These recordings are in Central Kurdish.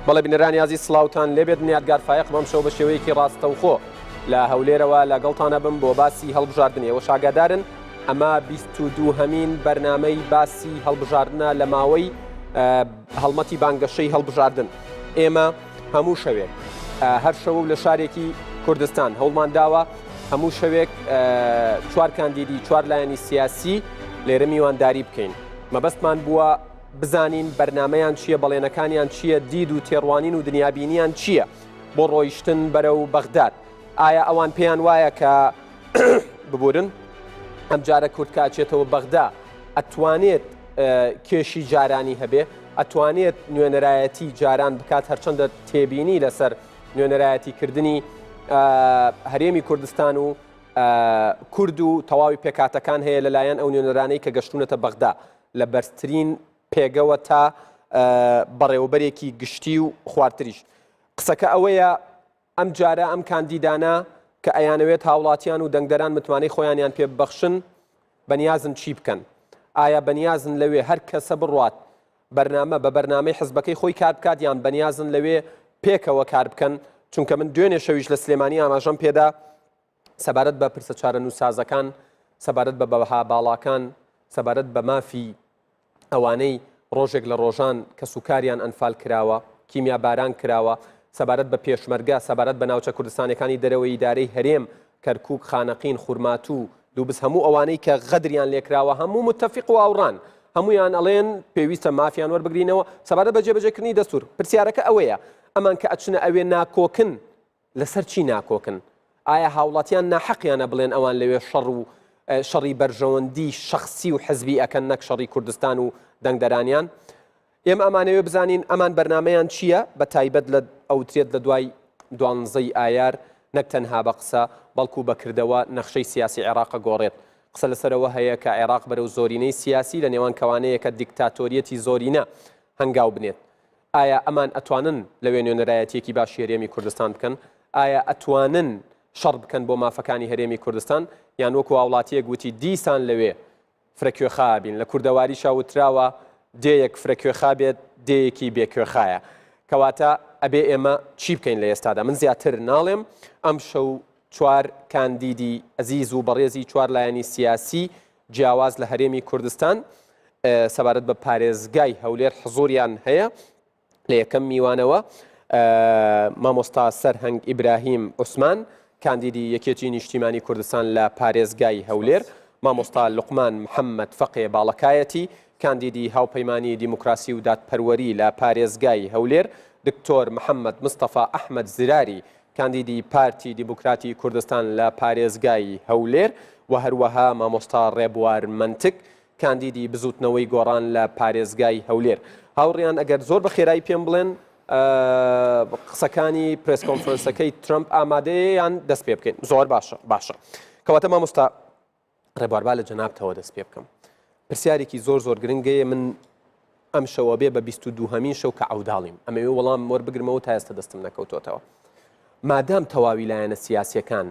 بەڵێ بینەرانی ئازیز سڵاوتان لێبێت من یادگار فایەق بەم شەو بە شێوەیەکی ڕاستەوخۆ لە هەولێرەوە لەگەڵتانە بم بۆ باسی هەڵبژاردنی ئێوەش ئاگادارن ئەمە 22 هەمین بەرنامەی باسی هەڵبژاردنە لە ماوەی هەڵمەتی بانگەشەی هەڵبژاردن ئێمە هەموو شەوێک هەر شەو و لە شارێکی کوردستان هەوڵمان داوە هەموو شەوێک چوار کاندیدی چوار لایەنی سیاسی لێرە میوانداری بکەین مەبەستمان بووە بزانین بەرنامەیان چییە، بەڵێنەکانیان چییە، دید و تێڕوانین و دنیابینیان چییە بۆ ڕۆیشتن بەرەو بەغداد؟ ئایا ئەوان پێیان وایە کە ببورن ئەمجارە کورد کە ئەچێتەوە بەغدا ئەتوانێت کێشی جارانی هەبێ، ئەتوانێت نوێنەرایەتی جاران بکات هەرچەندە تێبینی لەسەر نوێنەرایەتیکردنی هەرێمی کوردستان و کورد و تەواوی پێکاتەکان هەیە لەلایەن ئەو نوێنەرانەی کە گەشتونەتە بەغدا لە بەرزترین پێگەوە تا بەڕێوەبەرێکی گشتی و خوارتریش. قسەکە ئەوەیە ئەم جارە ئەم کاندیدانە کە ئەیانەوێت هاوڵاتیان و دەنگدەران متمانەی خۆیانیان پێ ببەخشن بەنیازن چی بکەن؟ ئایا بەنیازن لەوێ هەر کەسە بڕوات بەرنامە بە بەرنامەی حزبەکەی خۆی کار بکات یان بەنیازن لەوێ پێکەوە کار بکەن؟ چونکە من دوێنێ شەویش لە سلێمانی ئاماژەم پێدا سەبارەت بە پرسە چارەنووسسازەکان، سەبارەت بە بەها باڵاکان، سەبارەت بە مافی ئەوانەی ڕۆژێک لە ڕۆژان کەسوکاریان ئەنفال کراوە، کیمیاباران کراوە، سەبارەت بە پێشمەرگە، سەبارەت بە ناوچە کوردستانیەکانی دەرەوەی ئیدارەی هەرێم، کەرکوک، خانەقین، خورماتوو، دووبز هەموو ئەوانەی کە غەدریان لێکراوە هەموو متەفیق و هاوڕان، هەموویان ئەڵێن پێویستە مافیان وەربگرینەوە، سەبارەت بە جێبەجێکردنی دەستوور. پرسیارەکە ئەوەیە ئەمان کە ئەچنە ئەوێ ناکۆکن لەسەر چی ناکۆکن؟ ئایا هاوڵاتیان ناحەقیانە بڵێن ئەوان لەوێ شەڕ و شەڕی بەرژەوەندی شەخسی و حزبی ئەکەن نەک شەڕی کوردستان و دەنگدەرانیان؟ ئێمە ئەمانەوێ بزانین ئەمان بەرنامەیان چییە بە تایبەت لە ئەوترێت لە دوای دوانزەی ئایار نەک تەنها بە قسە بەڵکو بە کردەوە نەخشەی سیاسی عێراق ئەگۆڕێت. قسە لەسەرەوە هەیە کە عێراق بەرەو زۆرینەی سیاسی لە نێوان کەوانەیەکە دیکتاتۆریەتی زۆرینە هەنگاو بنێت. ئایا ئەمان ئەتوانن لەوێ نوێنەرایەتیەکی باشی هەرێمی کوردستان بکەن؟ ئایا ئەتوانن شەڕ بکەن بۆ مافەکانی هەرێمی کوردستان؟ یان وەکو هاوڵاتیەک وتی دیسان لەوێ فرە کوێخا ئەبین، لە کوردەواریشا وتراوە دێیەک فرە کوێخا بێت دێیەکی بێ کوێخایە. کەواتە ئەبێ ئێمە چی بکەین لە ئێستادا؟ من زیاتر ناڵێم، ئەمشەو چوار کاندیدی ئەزیز و بەڕێزی چوار لایەنی سیاسی جیاواز لە هەرێمی کوردستان سەبارەت بە پارێزگای هەولێر حزوریان هەیە لە یەکەم میوانەوە مامۆستا سەرهەنگ ئیبراهیم عوسمان کاندیدی یەکێتی نیشتیمانی کوردستان لە پارێزگای هەولێر مامۆستا لوقمان محەممەد فەقێ باڵەکایەتی کاندیدی هاوپەیمانی دیموکراسی و دادپەروەری لە پارێزگای هەولێر دکتۆر محەممەد مستەفا ئەحمەد زراری کاندیدی پارتی دیموکراتی کوردستان لە پارێزگای هەولێر و هەروەها مامۆستا ڕێبوار مەنتک کاندیدی بزوتنەوەی گۆڕان لە پارێزگای هەولێر. هاوڕیان ئەگەر زۆر بە خێرایی پێم بڵێن قسەکانی پرێس کۆنفرنسەکەی ترەمپ ئامادەیە یان دەست پێ بکەین زۆر باشە باشە کەواتە مامۆستا ڕێبوار با لە جەنابتەوە دەست پێ بکەم پرسیارێکی زۆر زۆر گرنگەیە من ئەم شەوە بێ بە 22 هەمین شەو کە عەوداڵیم ئەمەوێ وەڵام وەربگرمەوە تا ئێستا دەستم نەکەوتۆتەوە مادام تەواوی لایەنە سیاسیەکان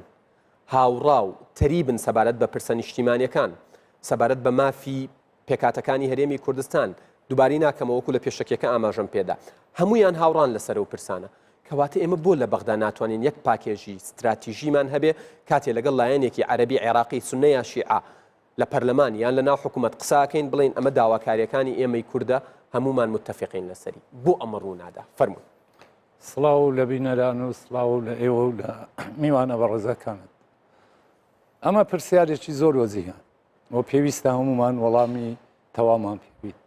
هاوڕا و تەریبن سەبارەت بە پرسە نیشتیمانیەکان سەبارەت بە مافی پێکهاتەکانی هەرێمی کوردستان، دووبارەی ناکەمەوە وەکو لە پێشەکیەکە ئاماژەم پێدا، هەموویان هاوڕان لەسەر ئەو پرسانە، کەواتە ئێمە بۆ لە بەغدا ناتوانین یەک پاکێژی ستراتیژیمان هەبێ کاتێ لەگەڵ لایەنێکی عەرەبی عێراقی سوننە یا شیعە لە پەرلەمان یان لە ناو حکومەت قسە ئەکەین بڵێین ئەمە داواکاریەکانی ئێمەی کوردە هەموومان متەفیقین لەسەری، بۆ ئەمە ڕوونادا؟ فەرموون. سڵاو لە بینەران و سڵاو لە ئێوە و لە میوانە بەڕێزەکانت. ئەمە پرسیارێکی زۆر وەجیهە. و پێویستە هەمومان وەڵامی تەوامان پێبیت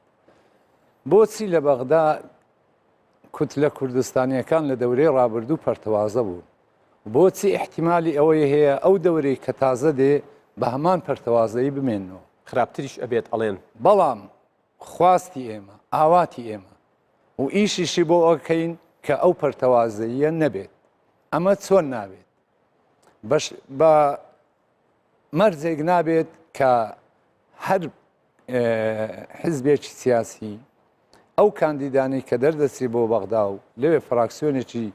بۆچی لە بەغدا کوتلە کوردستانیەکان لە دەورەی ڕابردوو پەرتەوازە بوون بۆچی احتیممالی ئەوەی هەیە ئەو دەورەی کە تازە دێ بە هەمان پەرتەوازەی بمێنەوە خراپتریش ئەبێت ئەڵێن بەڵام خواستی ئێمە ئاواتی ئێمە و ئیشیشی بۆ ئەکەین کە ئەو پەرتەوازەیە نەبێت ئەمە چۆن نابێت بەش بە مەرجێک نابێت کە هەر حزبێکی سیاسی ئەو کاندیدانەی کە دەردەچێت بۆ بەغدا و لەوێ فراکسیۆنێکی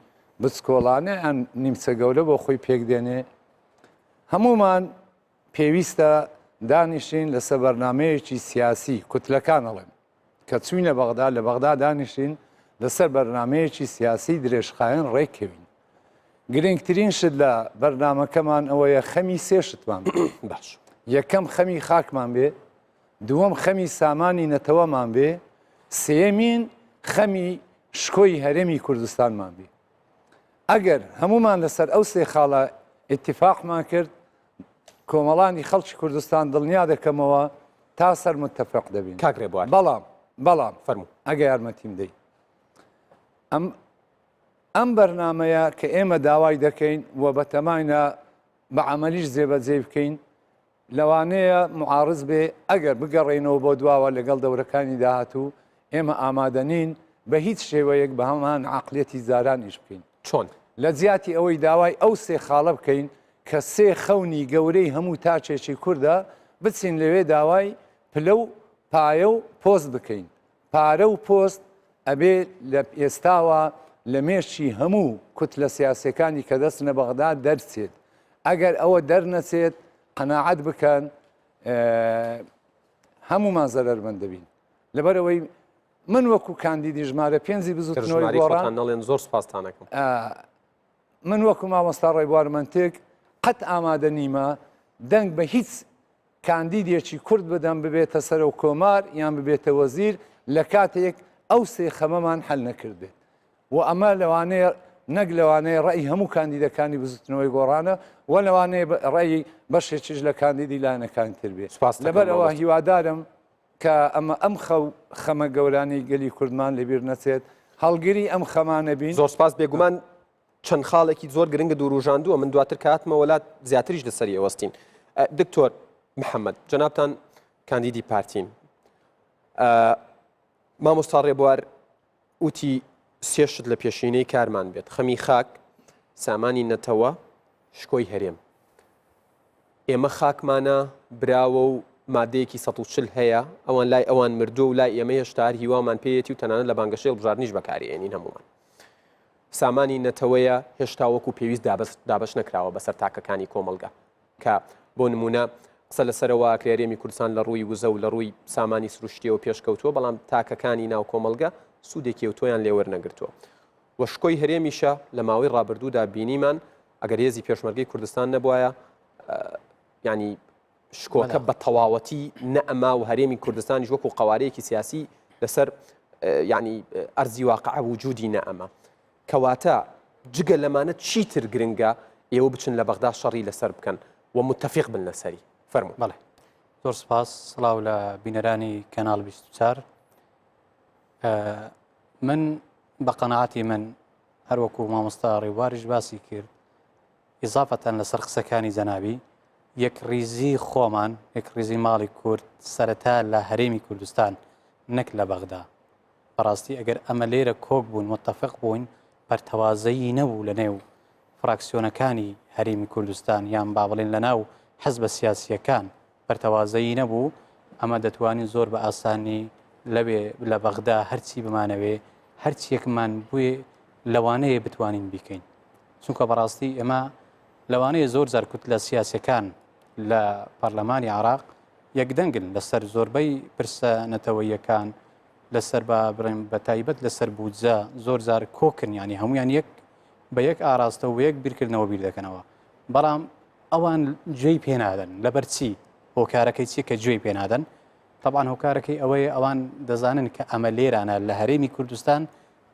بچکۆڵانە یان نیمچە گەورە بۆ خۆی پێک دێنێ هەمومان پێویستە دانیشین لەسەر بەرنمەیەکی سیاسی کوتلەکان ئەڵێم کە چوینە بەغدا لە بەغدا دانیشین لەسەر بەرنامەیەکی سیاسی درێژخایەن ڕێککەوین. گرنگترین شت لە بەرنامەکەمان ئەوەیە خەمی سێ شتمان بێ. باش. یەکەم خەمی خاکمان بێ، دووەم خەمی سامانی نەتەوەمان بێ، سێیەمین خەمی شکۆی هەرێمی کوردستانمان بێ. ئەگەر هەموومان لەسەر ئەو سێ خاڵە ئیتیفاقمان کرد، کۆمەڵانی خەڵکی کوردستان دڵنیا دەکەمەوە تا سەر متەفق دەبین. کاک ڕێبوار. بەڵام بەڵام فەرموو. ئەگە یارمەتیم دەی ئەم ئەم بەرنامەیە کە ئێمە داوای دەکەین و بەتەماینە بە عەمەلیش جێبەجێی بکەین لەوانەیە معارز بێ ئەگەر بگەڕێینەوە بۆ دواوە لەگەڵ دەورەکانی داهاتوو ئێمە ئامادەنین بە هیچ شێوەیەک بە هەمان عەقلیەتی جاران ئیش بکەین. چۆن؟ لە جیاتی ئەوەی داوای ئەو سێ خاڵە بکەین کە سێ خەونی گەورەی هەموو تاکێکی کوردە، بچین لەوێ داوای پلە و پایە و پۆست بکەین. پارە و پۆست ئەبێ لە ئێستاوە لە مێشکی هەموو کوتلە سیاسیەکانی کە دەچنە بەغدا دەرچێت. ئەگەر ئەوە دەرنەچێت قەناعەت بکەن هەموومان زەرەرمەند دەبین. لەبەرئەوەی من وەکو کاندیدی ژمارە پێنجی بزوتنەوەی گۆڕان نەڵێن زۆر سپاستانەکەم. من وەکو مامۆستا ڕێبوار مەنتک قەت ئامادە نیمە دەنگ بە هیچ کاندیدێکی کورد بدەم ببێتە سەرۆک کۆمار یان ببێتە وەزیر لە کاتێک ئەو سێ خەمەمان حەل نەکردبێت و ئەمە لەوانەیە نەک لەوانەیە ڕەئی هەموو کاندیدەکانی بزوتنەوەی گۆڕانە و لەوانەیە ڕەئی بەشێکیش لە کاندیدی لایەنەکانی تر بێت لەبەر ئەوە هیوادارم کە ئەمە ئەم خەو خەمە گەورانەی گەلی کوردمان لەبیر نەچێت هەڵگری ئەم خەمانە بین. زۆر سپاس بێگومان چەند خاڵێکی زۆر گرنگت وروژاندووە من دواتر کە هاتمەوە لات زیاتریش لەسەری ئەوەستین دکتۆر محەممەد جەنابتان کاندیدی پارتین مامۆستا ڕێبوار وتی سێ شت لە پێشینەی کارمان بێت خەمی خاک سامانی نەتەوە شکۆی هەرێم ئێمە خاکمانە براوە و مادەیەکی 140 هەیە ئەوان لای ئەوان مردووە و لای ئێمە هێشتا هەر هیوامان پێیەتی و تەنانەت لە بانگەشەی هەڵبژاردنیش بەکارێنین هەموومان سامانی نەتەوەیە هێشتا وەکو پێویست دابەش نەکراوە بەسەر تاکەکانی کۆمەڵگە کە بۆ نمونە قسە لەسەرەوە ئەکرێ هەرێمی کوردستان لە ڕووی وزە و لە ڕووی سامانی سروشتیەوە پێشکەوتووە بەڵام تاکەکانی ناو کۆمەڵگە سوودێکی ئەوتۆیان لێوەرنەگرتووە و شکۆی هەرێمیشە لە ماوەی ڕابردوودا بینیمان ئەگەر هێزی پێشمەرگەی کوردستان نەبوایە ینی شکۆکە بە تەواوەتی نەئەما و هەرێمی کوردستانیش وەکو قوارەیەکی سیاسی لەسەر ینی ئەرزی واقع وجودی نەئەما کەواتە جگە لەمانە چیتر گرنگە ئێوە بچن لە بەغدا شەڕی لەسەر بکەن و متفق بن لەسەری فەرموو. بەڵێ زۆر سپاس سڵاو لە بینەرانی کەناڵ 24 من بە قەناعەتی من هەروەکو مامۆستا ڕێبواریش باسی کرد ئیزافەتەن لەسەر قسەکانی جەنابی، یەکڕیزی خۆمان، یەکڕیزی ماڵی کورد سەرەتا لە هەرێمی کوردستان نەک لە بەغدا. بەڕاستی ئەگەر ئەمە لێرە کۆک بوون، متەفق بووین، پەرتەوازەیی نەبوو لە نێو فراکسیۆنەکانی هەرێمی کوردستان یان با بڵێن لە ناو حزبە سیاسییەکان پەرتەوازەیی نەبوو، ئەمە دەتوانین زۆر بە ئاسانی لەوێ لە بەغدا هەرچی بمانەوێ هەرچیەکمان بوێ لەوانەیە بتوانین بیکەین. چونکە بەڕاستی ئێمە لەوانەیە زۆر جار کوتلە سیاسەکان لە پەرلەمانی عراق یەکدەنگن لەسەر زۆربەی پرسە نەتەوەیەکان لەسەر بە بڵێن بە تایبەت لەسەر بودجە زۆر جار کۆکن ینی هەمویان یەک بە یەک ئاراستە و یەک بیرکردنەوە بیر دەکەنەوە بەڵام ئەوان گوێی پێنادەن لەبەر چی هۆکارەکەی چیە کە گوێی پێنادەن طبعا هۆکارەکەی ئەوەیە ئەوان دەزانن کە ئەمە لێرانە لە هەرێمی کوردستان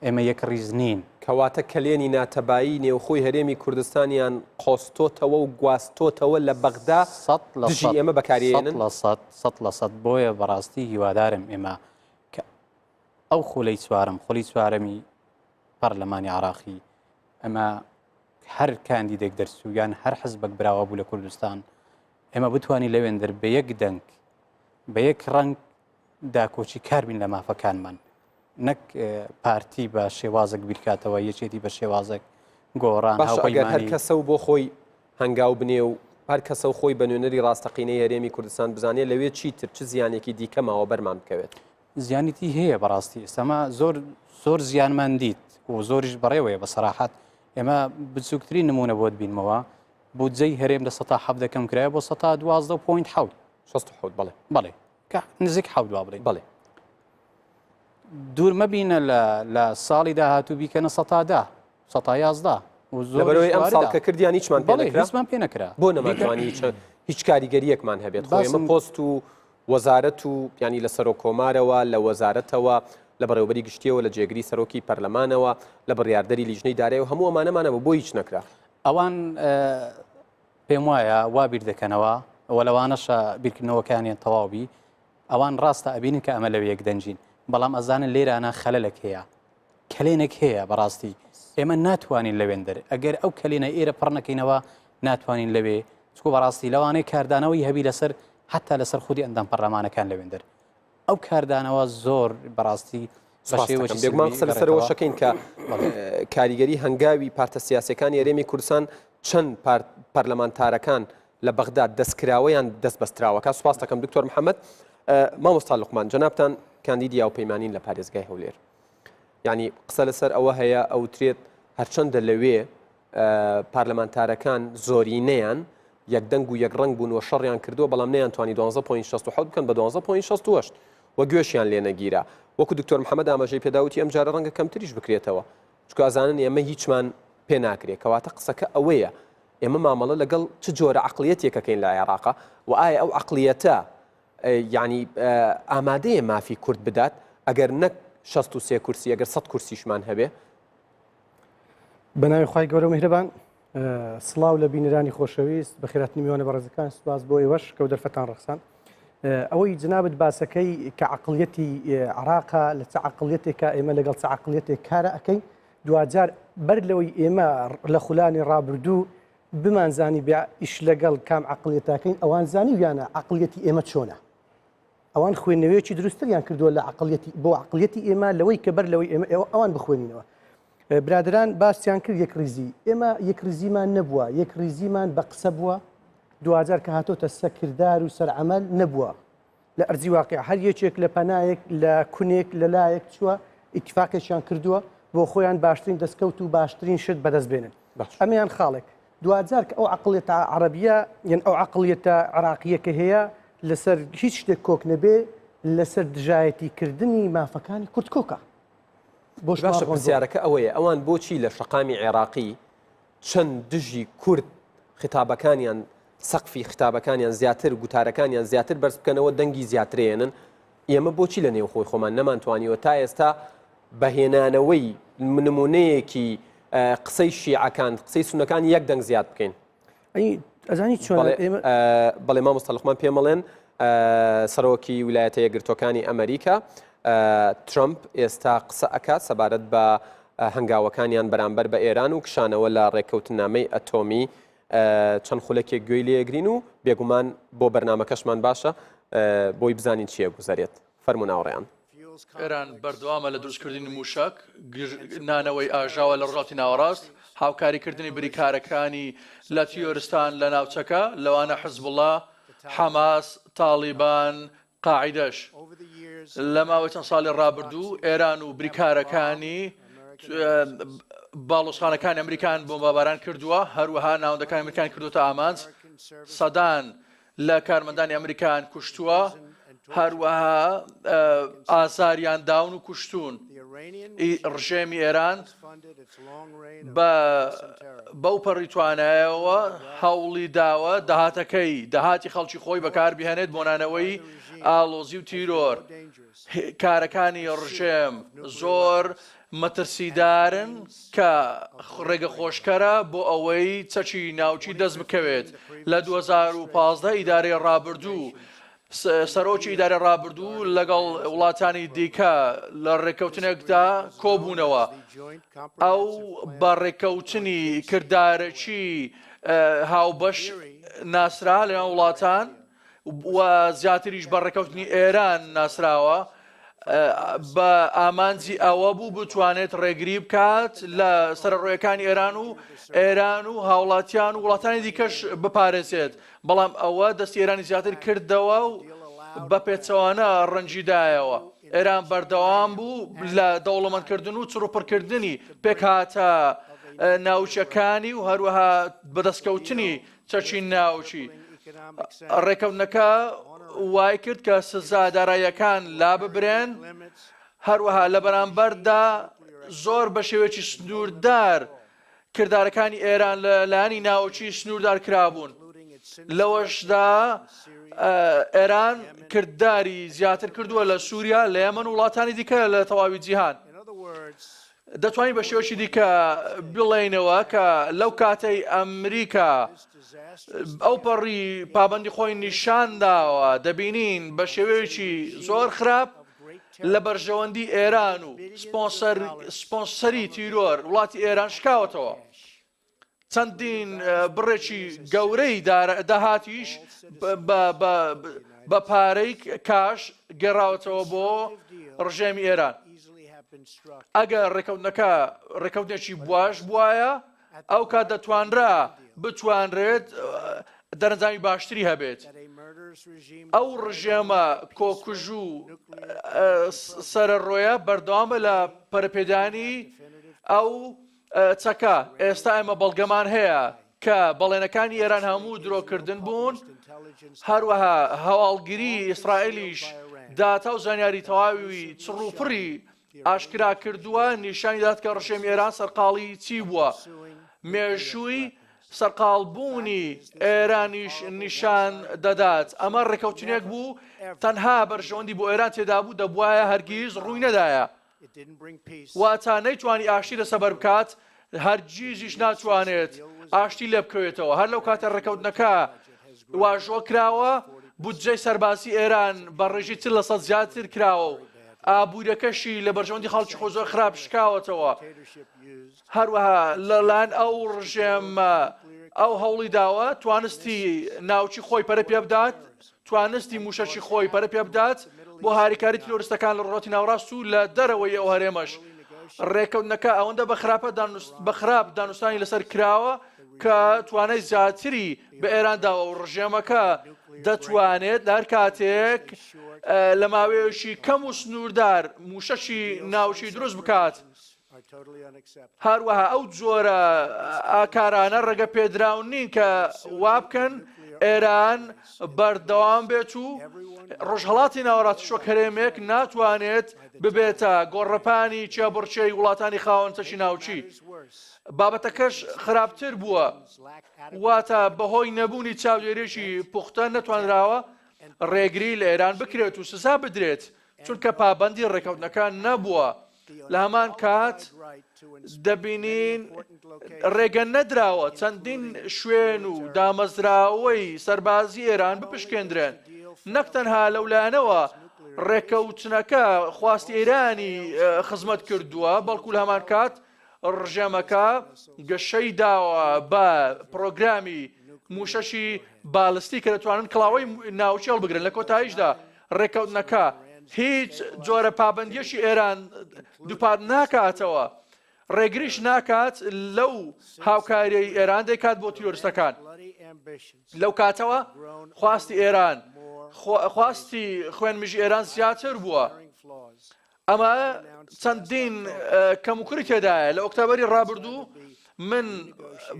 ئێمە یەک ڕیز نین. کەواتە کەلێنی ناتەبایی نێوخۆی هەرێمی کوردستانیان قۆستۆتەوە و گواستۆتەوە لە بەغدا دژی ئێمە بەکاریێنن؟ 100% بۆیە بەڕاستی هیوادارم ئێمە کە ئەو خولەی چوارم خولی چوارەمی پەرلەمانی عراقی ئەمە هەر کاندیدێک دەرچوو یان هەر حزبێک براوە بوو لە کوردستان ئێمە بتوانین لەوێندەر بە یەک دەنگ بە یەک ڕەنگ داکۆکی کار بین لە مافەکانمان نەک پارتی بە شێوازێک بیرکاتەوە یەکێتی بە شێوازێک گۆڕان باشە ئەگەر هەر کەسە و بۆ خۆی هەنگاو بنێ و هەر کەسە و خۆی بە نوێنەری ڕاستەقینەی هەرێمی کوردستان بزانێ لەوێ چیتر چ زیانێکی دیکە ماوە بەرمان بکەوێت؟ زیانیتی هەیە بەڕاستی ئێستاما زۆر زۆر زیانمان دیت و زۆریش بەڕێوەیە بە سەراحەت ئێمە بچووکترین نمونە بۆت بینمەوە بودجەی هەرێم لە سەتا حەڤدە کەم کرایە بۆ سەتا 12 point حەوت 67 بەڵێ بەڵێ کە نزیک حەوت وا بڵێین بەڵێ. دوور مەبینە لە لە ساڵی داهاتوو بیکەنە سەتا دە سەتا 11 و زۆر لەبەرەوەی ئەم ساڵ کە کردیان هیچمان پێ نەکرا هیچمان پێ نەکرا بۆ نەمانتوانی هیچ هیچ کاریگەریەکمان هەبێت خۆ ئێمە پۆست و وەزارەت و ینی لە سەرۆک کۆمارەوە لە وەزارەتەوە لە بەڕێوبەری گشتیەوە لە جێگری سەرۆکی پەرلەمانەوە لە بڕیاردەری لیژنەی دارایی و هەموو ئەمانەمانە بۆ هیچ نەکرا ئەوان پێم وایە وا بیر دەکەنەوە و لەوانەشە بیرکردنەوەکانیان تەواو بی ئەوان ڕاستە ئەبینن کە ئەمە لەوێ یەکدەنگین، بەڵام ئەزانن لێرانە خەلەلێک هەیە، کەلێنێک هەیە، بەڕاستی ئێمە ناتوانین لەوێندەر ئەگەر ئەو کەلێنە ئێرە پڕ نەکەینەوە ناتوانین لەوێ چکو بەڕاستی لەوانەیە کاردانەوەی هەبی لەسەر حتا لەسەر خودی ئەندام پەرلەمانەکان لەوێندەر ئەو کاردانەوە زۆر بەڕاستی بێگومان قسە لەسەر ئەوەشەکەین کە کاریگەری هەنگاوی پارتە سیاسەکانی هەرێمی کوردستان چەند پەرلەمانتارەکان لە بەغدا دەستکراوە یان دەست بەستراوەکە سوپاس دەکەم دکتۆر محەممەد مامۆستا لوقمان جەنابتان کاندیدی هاوپەیمانین لە پارێزگای هەولێر یعنی قسە لەسەر ئەوە هەیە ئەوترێت هەرچەندە لەوێ پارلەمانتارەکان زۆرینەیان یەکدەنگ و یەک ڕەنگ بوون و شەڕیان کردووە بەڵام نەیانتوانی 12.67 بکەن بە 12.68 و گوێشیان لێ نەگیرا وەکو دکتۆر محەممەد ئاماژەی پێداوتی ئەم جارە ڕەنگە کەمتریش بکرێتەوە چونکە ئەزانن ئێمە هیچمان پێ ناکرێت کەواتە قسەکە ئەوەیە ئێمە مامەڵە لەگەڵ چ جۆرە عەقڵیەتێکەکەین لە عێراقا و ئایا ئەو عەقڵیەتە یعنی ئامادەیە مافی کورد بدات ئەگەر نەک 63 کورسی ئەگەر 100 کورسیشمان هەبێ؟ بە ناوی خوای گەورە و میهرەبان سڵاو لە بینەرانی خۆشەویست بەخێراتنی میوانە بەڕێزەکان سپاس بۆ ئێوەش کە و دەرفەتان ڕەخسان ئەوەی جنابت باسەکەی کە عقلیەتی عراقا لە چ عقلیەتێکە ئێمە لەگەڵ چ عقلیەتێک کارە ئەەکەین دواجار بەر لەوەی ئێمە لە خولانی ڕابردوو بمانزانی بیا ئیش لەگەڵ کام عقلیەتاکەین ئەوان زانیویانە عقلیەتی ئێمە چۆنە ئەوان خوێندنەوەیەکی دروستتریان کردووە لە عقلیەتی بۆ عقلیەتی ئێمە لەوەی کە بەر لەوەی ئێمە ئێوە ئەوان بخوێنینەوە برادران باسیان کرد یەکڕیزی ئێمە یەکڕیزیمان نەبووە یەکڕیزیمان بە قسە بووە دواجار کە هاتۆتە سەکردار و سەرعەمەل نەبووە لە ئەرزی واقع هەر یەکێک لە پەنایەک لە کونێک لە لایەک چووە ئیتفاقێکیان کردووە بۆ خۆیان باشترین دەستکەوت و باشترین شت بەدەست بێنن ئەمەیان خاڵێک دواجار کە ئەو عقلیەتە عەرەبیە یان ئەو عقلیەتە عراقیە کە هەیە لەسەر هیچ شتێک کۆک نەبێ لەسەر دژایەتی کردنی مافەکانی کورد کۆکە. بۆش باشە پرسیارەکە ئەوەیە ئەوان بۆچی لە شەقامی عێراقی چەند دژی کورد خیتابەکانیان سەقفی خیتابەکانیان زیاتر گوتارەکانیان زیاتر بەرز بکەنەوە دەنگی زیاترێنن ئێمە بۆچی لە نێوخۆی خۆمان نەمانتوانیوە تا ئێستا بە هێنانەوەی نمونەیەکی قسەی شیعەکان قسەی سونەکان یەک دەنگ زیاد بکەین ئەزانی چۆن بەڵێ مامۆستا لوقمان پێمەڵێن سەرۆکی ویلایەتە یەکگرتوەکانی ئەمریکا ترەمپ ئێستا قسە ئەکات سەبارەت بە هەنگاوەکانیان بەرامبەر بە ئێران و کشانەوە لە ڕێککەوتنامەی ئەتۆمی چەند خولەکێک گوێی لێگرین و بێگومان بۆ بەرنمەکەشمان باشە بۆی بزانین چییە گوزارێت فەرموون هاوڕێیان. ئێران بەردەوامە لە دروستکردنی مووشەک، نانەوەی ئاژاوە لە ڕۆژهەڵاتی ناوەڕاست، هاوکاریکردنی بریکارەکانی لە تیرۆرستان لە ناوچەکە، لەوانە حزبوڵا، حەماس، تاڵیبان، قاعیدەش. لە ماوەی چەند ساڵی ڕابردوو ئێران و بریکارەکانی باڵۆزخانەکانی ئەمریکان بۆمباباران کردووە، هەروەها ناوەندەکانی ئەمریکان کردووەتە ئامانج، سەدان لە کارمەندانی ئەمریکایان کوشتووە، هەروەها ئازاریان داون و کوشتوون. ڕژێمی ئێران بە بەو پەڕی توانایەوە هەوڵی داوە داهاتەکەی داهاتی خەڵکی خۆی بەکاربهێنێت بۆ نانەوەی ئاڵۆزی و تیرۆر. کارەکانی ڕژێم زۆر مەترسیدارن کە ڕێگەخۆشکەرە بۆ ئەوەی چەکی ناوکی دەست بکەوێت. لە 2015 ئیدارەی ڕابردوو سەرۆکی ئیدارەی ڕابردوو لەگەڵ وڵاتانی دیکە لە ڕێککەوتنێکدا کۆبوونەوە. ئەو بە ڕێککەوتنی کردارەکی هاوبەش ناسرا لەناو وڵاتان. و زیاتریش بە ڕێکەوتنی ئێران ناسراوە بە ئامانجی ئەوە بوو بتوانێت ڕێگری بکات لە سەرڕۆیەکانی ئێران و ئێران و هاوڵاتیان و وڵاتانی دیکەش بپارێزێت بەڵام ئەوە دەستی ئێرانی زیاتر کردەوە و بە پێچەوانە ڕەنجی دایەوە ئێران بەردەوام بوو لە دەوڵەمەندکردن و چڕوپڕکردنی پێکهاتە ناوچەکانی و هەروەها بەدەستکەوتنی چەکی ناوکی. ڕێکەوتنەکە وای کرد کە سزا داراییەکان لاببرێن. هەروەها لە بەرامبەردا زۆر بە شێوەیەکی سنووردار کردارەکانی ئێران لە لایەنی ناوەکی سنووردار کرابوون. لەوەشدا ئێران کرداری زیاتر کردووە لە سووریا، لە یەمەن و وڵاتانی دیکە لە تەواوی جیهان. دەتوانین بە شێوەیەکی دیکە بڵێینەوە کە لەو کاتەی ئەمریکا ئەو پەڕی پابەندی خۆی نیشان داوە دەبینین بە شێوەیەکی زۆر خراپ لە بەرژەوەندی ئێران و سپۆنسەری تیرۆر وڵاتی ئێران شکاوەتەوە. چەندین بڕێکی گەورەی داهاتیش بە پارەی کاش گەڕاوەتەوە بۆ ڕژێمی ئێران. ئەگەر ڕێکەوتنەکە ڕێکەوتنێکی باش بوایە ئەو کات دەتوانرا بتوانرێت دەرەنجامی باشتری هەبێت. ئەو ڕژێمە کۆکوژ و سەرەڕۆیە بەردەوامە لە پەرەپێدانی ئەو چەکە، ئێستا ئێمە بەڵگەمان هەیە کە بەڵێنەکانی ئێران هەموو درۆکردن بوون، هەروەها هەواڵگری ئیسرائیلیش داتا و زانیاری تەواوی چڕ و پڕی ئاشکرا کردووە، نیشانی دەدات کە ڕژێمی ئێران سەرقاڵی چی بووە. مێژووی سەرقاڵبوونی ئێرانیش نیشان دەدات. ئەمە ڕێکەوتنێک بوو تەنها بەرژەوەندی بۆ ئێران تێدابوو، دەبوایە هەرگیز ڕووی نەدایە. واتە نەیتوانی ئاشتی دەستەبەر بکات، هەرگیزیش ناتوانێت ئاشتی لێ بکەوێتەوە. هەر لەو کاتە ڕێککەوتنەکە واژۆ کراوە، بودجەی سەربازی ئێران بە ڕێژەی 40% زیاتر کراوە و ئابووریەکەشی لە بەرژەوەندی خەڵکی خۆی زۆر خراپ شکاوەتەوە. هەروەها لەلایەن ئەو ڕژێمە ئەو هەوڵی داوە توانستی ناوچی خۆی پەرە پێ بدات، توانستی مووشەکی خۆی پەرە پێ بدات بۆ هاریکاری تیرۆریستەکان لە ڕۆژهەڵاتی ناوەڕاست و لە دەرەوەی ئەو هەرێمەش. ڕێککەوتنەکە ئەوەندە بە خراپە بە خراپ دانوستانی لەسەر کراوە کە توانای زیاتری بە ئێران داوە و ڕژێمەکە دەتوانێت لە هەر کاتێک لە ماوەیەکی کەم و سنووردار مووشەکی ناوکی دروست بکات. هەروەها ئەو جۆرە ئاکارانە ڕێگە پێدراو نین کە وابکەن ئێران بەردەوام بێت و ڕۆژهەڵاتی ناوەڕاستیش وەک هەرێمێک ناتوانێت ببێتە گۆڕەپانی کێبڕکێی وڵاتانی خاوەن چەکی ناوکی. بابەتەکەش خراپتر بووە، واتە بەهۆی نەبوونی چاودێریی پوختە نەتوانراوە ڕێگری لە ئێران بکرێت و سزا بدرێت، چونکە پابەندی ڕێککەوتنەکە نەبووە. لە هەمان کات دەبینین ڕێگە نەدراوە چەندین شوێن و دامەزراوەی سەربازی ئێران بپشکێندرێن نەک تەنها لەو لایەنەوە ڕێکەوتنەکە خواستی ئێرانی خزمەت کردووە بەڵکو لە هەمان کات ڕژێمەکە گەشەی داوە بە پڕۆگرامی مووشەکی بالستی کە دەتوانن کڵاوەی ناوچی هەڵبگرن لە کۆتاییشدا ڕێککەوتنەکە هیچ جۆرە پابەندیەکی ئێران دووپات ناکاتەوە ڕێگریش ناکات لەو هاوکاریەی ئێران دەیکات بۆ تیرۆرستەکان لەو کاتەوە خواستی ئێران خواستی خوێنمژی ئێران زیاتر بووە ئەمە چەندین کەموکوڕی تێدایە. لە ئۆکتۆبەری ڕابردوو من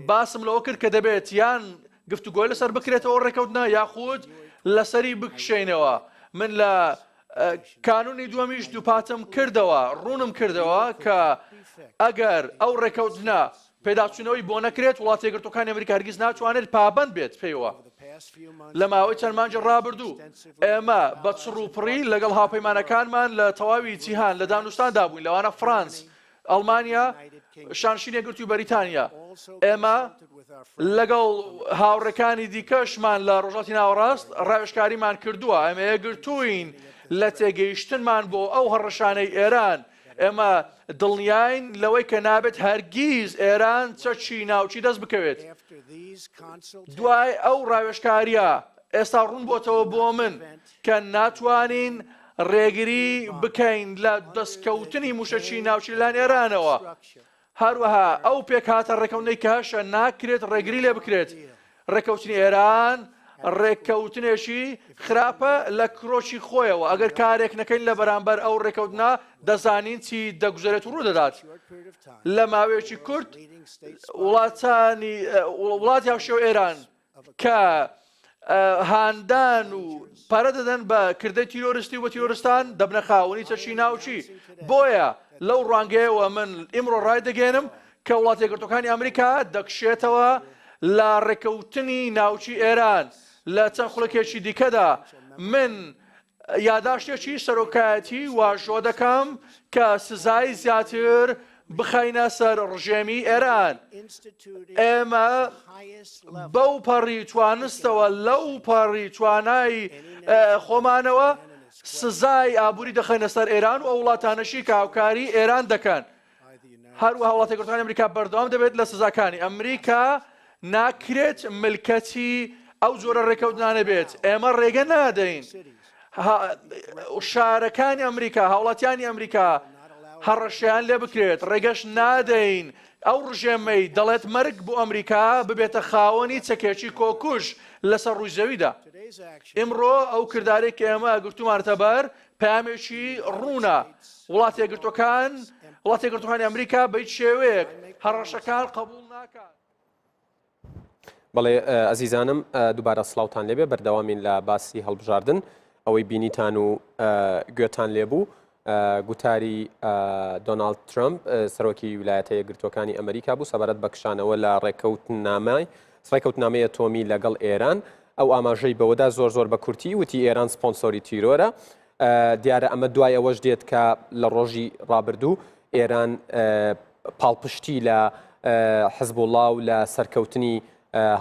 باسم لەوە کرد کە دەبێت یان گفتوگۆی لەسەر بکرێتەوە ڕێکەوتنە یاخود لەسەری بکشێنەوە. من لە کانونی دووەمیش دووپاتم کردەوە، ڕوونم کردەوە کە ئەگەر ئەو ڕێکەوتنە پێداچوونەوەی بۆ نەکرێت، وڵاتە یەکگرتووەکانی ئەمریکا هەرگیز ناتوانێت پابەند بێت پێیەوە. لە ماوەی چەند مانگی ڕابردوو ئێمە بە چڕ و پڕی لەگەڵ هاوپەیمانەکانمان لە تەواوی جیهان لە دانوستاندا بووین، لەوانە فڕانس، ئەڵمانیا، شانشینی یەکگرتووی بەریتانیا. ئێمە لەگەڵ هاوڕێکانی دیکەشمان لە ڕۆژهەڵاتی ناوەڕاست ڕاوێژکاریمان کردووە. ئێمە یەکگرتووین لە تێگەیشتنمان بۆ ئەو هەڕەشانەی ئێران ئێمە دڵنیاین لەوەی کە نابێت هەرگیز ئێران چەکی ناوکی دەست بکەوێت. دوای ئەو ڕاوێژکارییە ئێستا ڕوون بۆتەوە بۆ من کە ناتوانین ڕێگری بکەین لە دەستکەوتنی مووشەکی ناوکی لەلایەن ئێرانەوە. هەروەها ئەو پێکهاتە ڕێکەونەی کە هەشە ناکرێت ڕێگری لێ بکرێت. ڕێکەوتنی ئێران ڕێککەوتنێکی خراپە لە کرۆکی خۆیەوە، ئەگەر کارێک نەکەین لە بەرامبەر ئەو ڕێکەوتنە دەزانین چی دەگوزەرێت و ڕوودەدات. لە ماوەیەکی کورت وڵاتانی وڵاتی هاوشێوە ئێران کە. هاندان و پارە دەدەن بە کردەی تیرۆرستی و بە تیرۆرستان دەبنە خاوەنی چەکی ناوکی. بۆیە لەو ڕوانگەیەوە من ئیمڕۆ ڕایدەگەیەنم کە وڵاتە یەکگرتووەکانی ئەمریکا دەکشێتەوە لە ڕێککەوتنی ناوکی ئێران. لە چەند خولەکێکی دیکەدا من یاداشتێکی سەرۆکایەتی واژۆ دەکەم کە سزای زیاتر بخەینە سەر ڕژێمی ئێران. ئێمە بەو پەڕی توانستەوە لەو پەڕی توانای خۆمانەوە سزای ئابووری دەخەینە سەر ئێران و ئەو وڵاتانەشی کە هاوکاری ئێران دەکەن. هەروەها وڵاتە یەکگرتووەکانی ئەمریکا بەردەوام دەبێت لە سزاکانی. ئەمریکا ناکرێت ملکەچی ئەو جۆرە ڕێکەوتنانە بێت. ئێمە ڕێگە نادەین شارەکانی ئەمریکا، هاوڵاتیانی ئەمریکا هەڕەشەیان لێ بکرێت. ڕێگەش نادەین ئەو ڕژێمەی دەڵێت مەرگ بۆ ئەمریکا ببێتە خاوەنی چەکێکی کۆکوژ لەسەر ڕووی زەویدا. ئیمڕۆ ئەو کردارەی کە ئێمە گرتوومانەتە بەر پەیامێکی ڕوونە، وڵاتە یەکگرتووەکان، وڵاتە یەکگرتووەکانی ئەمریکا بە هیچ شێوەیەک هەڕەشەکان قبوڵ ناکات. بەڵێ ئەزیزانم دووبارە سڵاوتان لێبێ بەردەوامین لە باسی هەڵبژاردن ئەوەی بینیتان و گوێتان لێبوو گوتاری دۆناڵد ترەمپ سەرۆکی ویلایەتە یەکگرتووەکانی ئەمریکا بوو سەبارەت بە کشانەوە لە ڕێککەوتنامەی ڕێککەوتنامەی ئەتۆمی لەگەڵ ئێران ئەو ئاماژەی بەوەدا زۆر زۆر بە کورتی وتی ئێران سپۆنسۆری تیرۆرە دیارە ئەمە دوای ئەوەش دێت کە لە ڕۆژی ڕابردوو ئێران پاڵپشتی لە حزبوڵا و لە سەرکەوتنی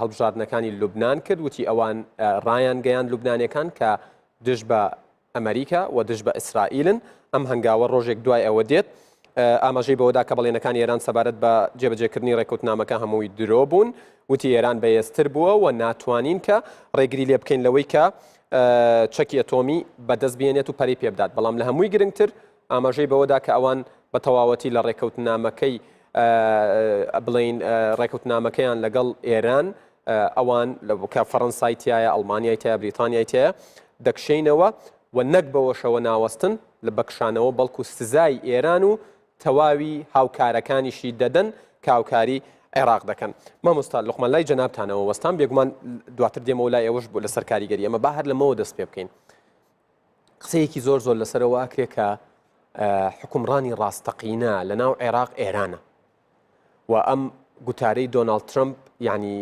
هەڵبژاردنەکانی لوبناان کرد وتی ئەوان ڕایان گەیان لوبنانەکان کە دژ بە ئەمریکا و دژ بە ئیسرائیلن، ئەم هەنگاوە ڕۆژێک دوای ئەوە دێت ئاماژەی بەوەدا کە بەڵێنەکانی ئێران سەبارەت بە جێبەجێکردنی ڕێککەوتنامەکە هەمووی درۆ بوون، وتی ئێران بەهێزتر بووە و ناتوانین کە ڕێگری لێ بکەین لەوەی کە چەکی ئەتۆمی بەدەست بهێنێت و پەرەی پێبدات، بەڵام لە هەمووی گرنگتر ئاماژەی بەوەدا کە ئەوان بە تەواوەتی لە ڕێککەوتنامەکەی بڵێین ڕێککەوتنامەکەیان لەگەڵ ئێران ئەوان کە فەڕەنسای تایە، ئەڵمانیای تایە، بریتانیای تایە، دەکشێینەوە و نەک بەوەشەوە ناوەستن لە بەکشانەوە بەڵکو سزای ئێران و تەواوی هاوکارەکانیشی دەدەن کە هاوکاری عێراق دەکەن. مامۆستا لوقمان لای جەنابتانەوە وەستام، بێگومان دواتر دێمەوە لای ئێوەش بۆ لەسەر کاریگەری ئەمە، با هەر لەمەوە دەست پێ بکەین. قسەیەکی زۆر زۆر لەسەرەوە ئەکرێ کە حوکمڕانی ڕاستەقینە لەناو عێراق ئێرانە. و ئەم گوتارەی دۆناڵد ترەمپ یعنی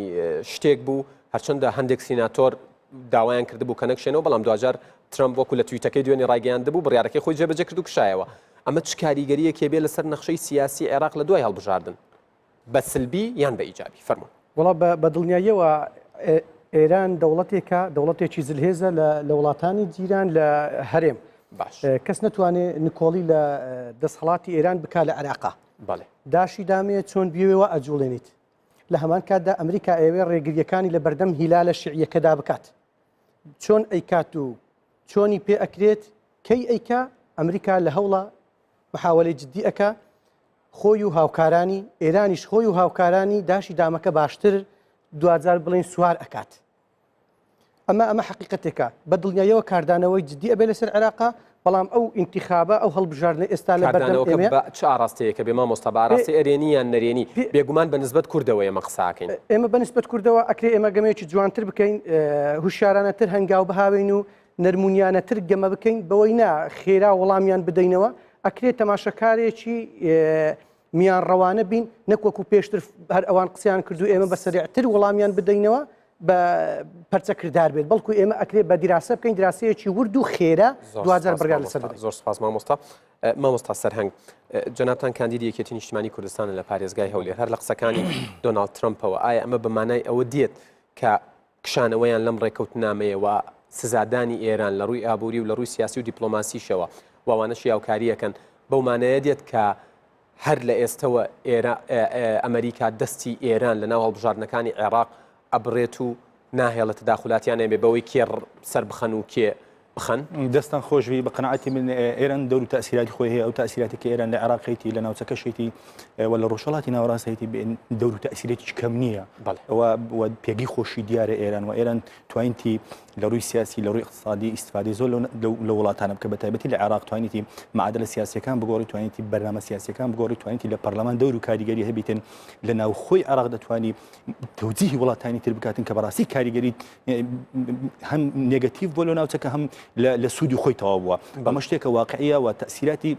شتێک بوو هەرچەندە هەندێک سیناتۆر داوایان کردبوو کە نەکشێنەوە بەڵام دواجار ترەمپ وەکو لە تویتەکەی دوێنێ ڕایگەیاندبوو بڕیارەکەی خۆی جێبەجێ کرد و کشایەوە ئەمە چ کاریگەریەکێ بێ لەسەر نەخشەی سیاسی عێراق لە دوای هەڵبژاردن بە سلبی یان بە ئیجابی فەرموون. وەڵا بە دڵنیاییەوە ئێران دەوڵەتێکە دەوڵەتێکی زلهێزە لە وڵاتانی جیران لە هەرێم باش کەس نتوانێت نکۆڵی لە دەسەڵاتی ئێران بک لە عێراقا بەڵێ. داشی دامێ چۆن بیەوێ وا ئەجوڵێنیت. لە هەمان کاتدا ئەمریکا ئەیەوێ ڕێگرییەکانی لە بەردەم هیلالە شیعییەکەدا بکات. چۆن ئەیکات و چۆنی پێ ئەکرێت، کەی ئەیکا، ئەمریکا لە هەوڵە محاوەلەی جدی ئەکا، خۆی و هاوکارانی، ئێرانیش خۆی و هاوکارانی داشی دامەکە باشتر دواجار بڵێین سوار ئەکات. ئەمە ئەمە حەقیقەتێکە بە دڵنیاییەوە کاردانەوەی جدی ئەبێ لەسەر عێراقا بەڵام ئەو ئینتیخابە ئەو هەڵبژاردنە ئێستا لە بەردەم کاردانەوەکە ئێمەیە بە چ ئاڕاستەیەکە بێ مامۆستا بە ئاراستەی ئەرێنی یان نەرێنی بێگومان بە نسبەت کوردەوە ئێمە قساکەین ئێمە بە نسبەت کوردەوە ئەکرێ ئێمە گەمەیەکی جوانتر بکەین هوشیارانەتر هەنگاو بهاوێین و نەرمونیانەتر گەمە بکەین بەوەی نا خێرا وەڵامیان بدەینەوە ئەکرێ تەماشەکارێکی میانڕەوانە بین نەک وەکو پێشتر هەر ئەوان قسەیان کرد و ئێمە بە سەریعتر وەڵامیان بدەینەوە بە پەرچە کردار بێت بەڵکو ئێمە ئەکرێ بە دیراسە بکەین دراسەیەکی ورد و خێرا دواجار بڕیار لەسەر بدەین. زۆر سپاس مامۆستا. مامۆستا سەرهەنگ جەنابتان کاندیدی یەکێتی نیشتمانی کوردستانە لە پارێزگای هەولێر هەر لە قسەکانی دۆناڵد ترەمپەوە ئایا ئەمە بە مانای ئەوە دێت کە کشانەوەیان لەم ڕێککەوتنامەیە و سزادانی ئێران لە ڕووی ئابووری و لە ڕووی سیاسی و دیپلۆماسیشەوە و ئەوانەشی هاوکارییەکەن بەو مانایە دێت کە هەر لە ئێستەوە ئەمریکا دەستی ئێران لە ناو هەڵبژاردنەکانی عێراق ئەبڕێت و ناهێڵێت تەداخولاتیان نەبێ بەوەی کێ سەر بخەن و کێ. بخەن؟ دەستان خۆش بی، بە قەناعەتی من ئێران دەور و تەئسیراتی خۆی هەیە، ئەو تەئسیراتی کە ئێران لە عێراق هەیتی، لە ناوچەکەش هەیتی و لە ڕۆژهەڵاتی ناوەڕاست هەیتی دەور و تەئسیرێکی کەم نییە و پێگەی خۆشی دیارە ئێران و ئێران توانیتی لە ڕووی سیاسی لە ڕووی اقتصادی ئیستفادەی زۆر لە وڵاتانە بکە بە تایبەتی لە عێراق توانیتی معادلە سیاسیەکان بگۆڕی توانیتی بەرنامە سیاسیەکان بگۆڕی توانیتی لە پەرلەمان دەور و کاریگەری هەبیتن لە ناوخۆی عێراق دەتوانی تەوجیهی وڵاتانی تر بکاتن کە بەڕاستی کاریگەری هەم negative بۆ لە ناوچەکە هەم لە سوودی خۆی تەواو بووە بەمە شتێکە واقعیە و تەسیراتی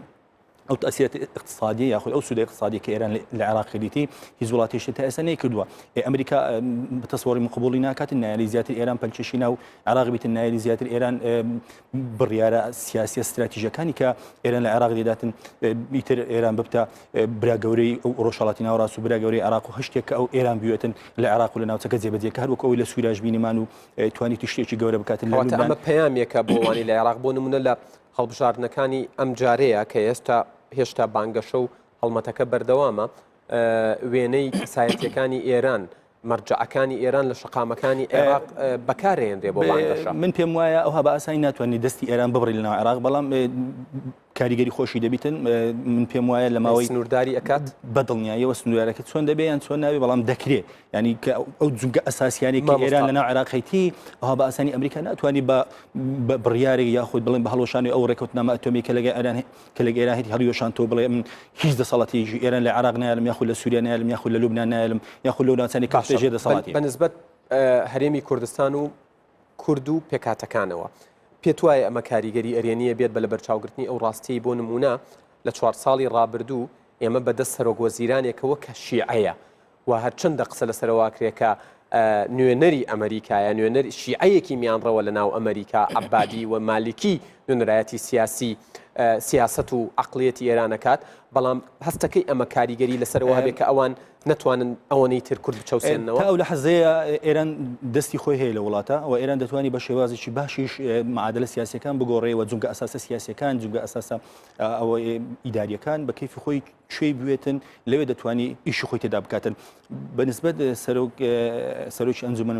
ئەو تەسیرات اقتصادی یاخود ئەو سوودە اقتصادی کە ئێران لە عێراق کردیتی هیچ وڵاتیشی تا ئێستا نەیکردووە ئەمریکا بە تەسوەری من قبوڵی ناکات نایلی زیاتر ئێران پەلکێشی ناو عێراق بیتن نایلی زیاتر ئێران بڕیارە سیاسیە ستراتیژەکانی کە ئێران لە عێراق دەداتن ئیتر ئێران ببتە برا گەورەی ئەو ڕۆژهەڵاتی ناوەڕاست و برا گەورەی عێراق و هەر شتێک کە ئەو ئێران بوێتن لە عێراق و لە ناوچەکە جێبەجێ کە هەروەک ئەوەی لە سووریاش بینیمان و توانی شتێکی گەورە بکات لە کەواتە ئەمە پەیامێکە بۆ وانی لە عێراق بۆ نمونە لە هەڵبژاردنەکانی ئەم جارەیە کە ئێستا هێشتا بانگەشە و هەڵمەتەکە بەردەوامە وێنەی کەسایەتیەکانی ئێران مەرجەعەکانی ئێران لە شەقامەکانی عێراق بەکارێنرێ بۆ بانگەشە. من پێم وایە ئەوها بە ئاسانی ناتوانانی دەستی ئێران ببڕی لەناو عێراق بەڵام کاریگەری خۆشی دەبیتن من پێم وایە لە ماوەی سنوورداری ئەکات بە دڵنیاییەوە سنوورەکە چۆن دەبێ یان چۆن ناوی بەڵام دەکرێ ینی کە ئەو جونگە ئەساسیانی کە ئێران لەناو عێراق هەیتی ئەوها بە ئاسانی ئەمریکا ناتوانانی بە بڕیارێک یاخود بڵێن بە هەڵوەشانی ئەو ڕێکوتنامە ئەتۆمی کە لەگە ئێران کە لەگە ئێران هەیتی هەڵیوەشان تۆ بڵێ من هیچ دەسەڵاتێکی ئێران لە عێراق نایەلم یاخود لە سووریا نایەلم یاخود لە لوبنان نایەلم یاخود لەو ناوچانەی کە ژێر دەسەڵاتی بە نسبەت هەرێمی کوردستان و کورد و پێکهاتەکانەوە. پێت وایە ئەمە کاریگەری ئەرێنییە بێت بە لەبەرچاوگرتنی ئەو ڕاستیەی بۆ نموونە لە چوارساڵی ڕابردوو ئێمە بەدەست سەرۆک وەزیرانێکەوە کە شیعەیە و هەرچەندە قسە لەسەرەوە ئەکرێ کە نوێنەری ئەمریکایە نوێنەر شیعەیەکی میانڕەوە لە ناو ئەمریکا عەبادی و مالکی نوێنەرایەتی سیاسی سیاسەت و عەقڵیەتی ئێران ئەکات بەڵام هەستەکەی ئەمە کاریگەری لەسەرەوە هەبێ کە ئەوان نەتوانن ئەوەنەی تر کورد بچەوسێننەوە؟ تا ئەو لەحزەیە ئێران دەستی خۆی هەیە لە وڵاتە و ئێران دەتوانانی بە شێوازێکی باشیش معادلە سیاسەکان بگۆڕێ و جونگە ئەساسە سیاسەکان جونگە ئەساسە ئەوە ئیداریەکان بە کەیفی خۆی کوێی بوێتن لەوێ دەتوانی ئیشی خۆی تێدا بکاتن بەنسبەت سەرۆک سەرۆکی ئەنجومەن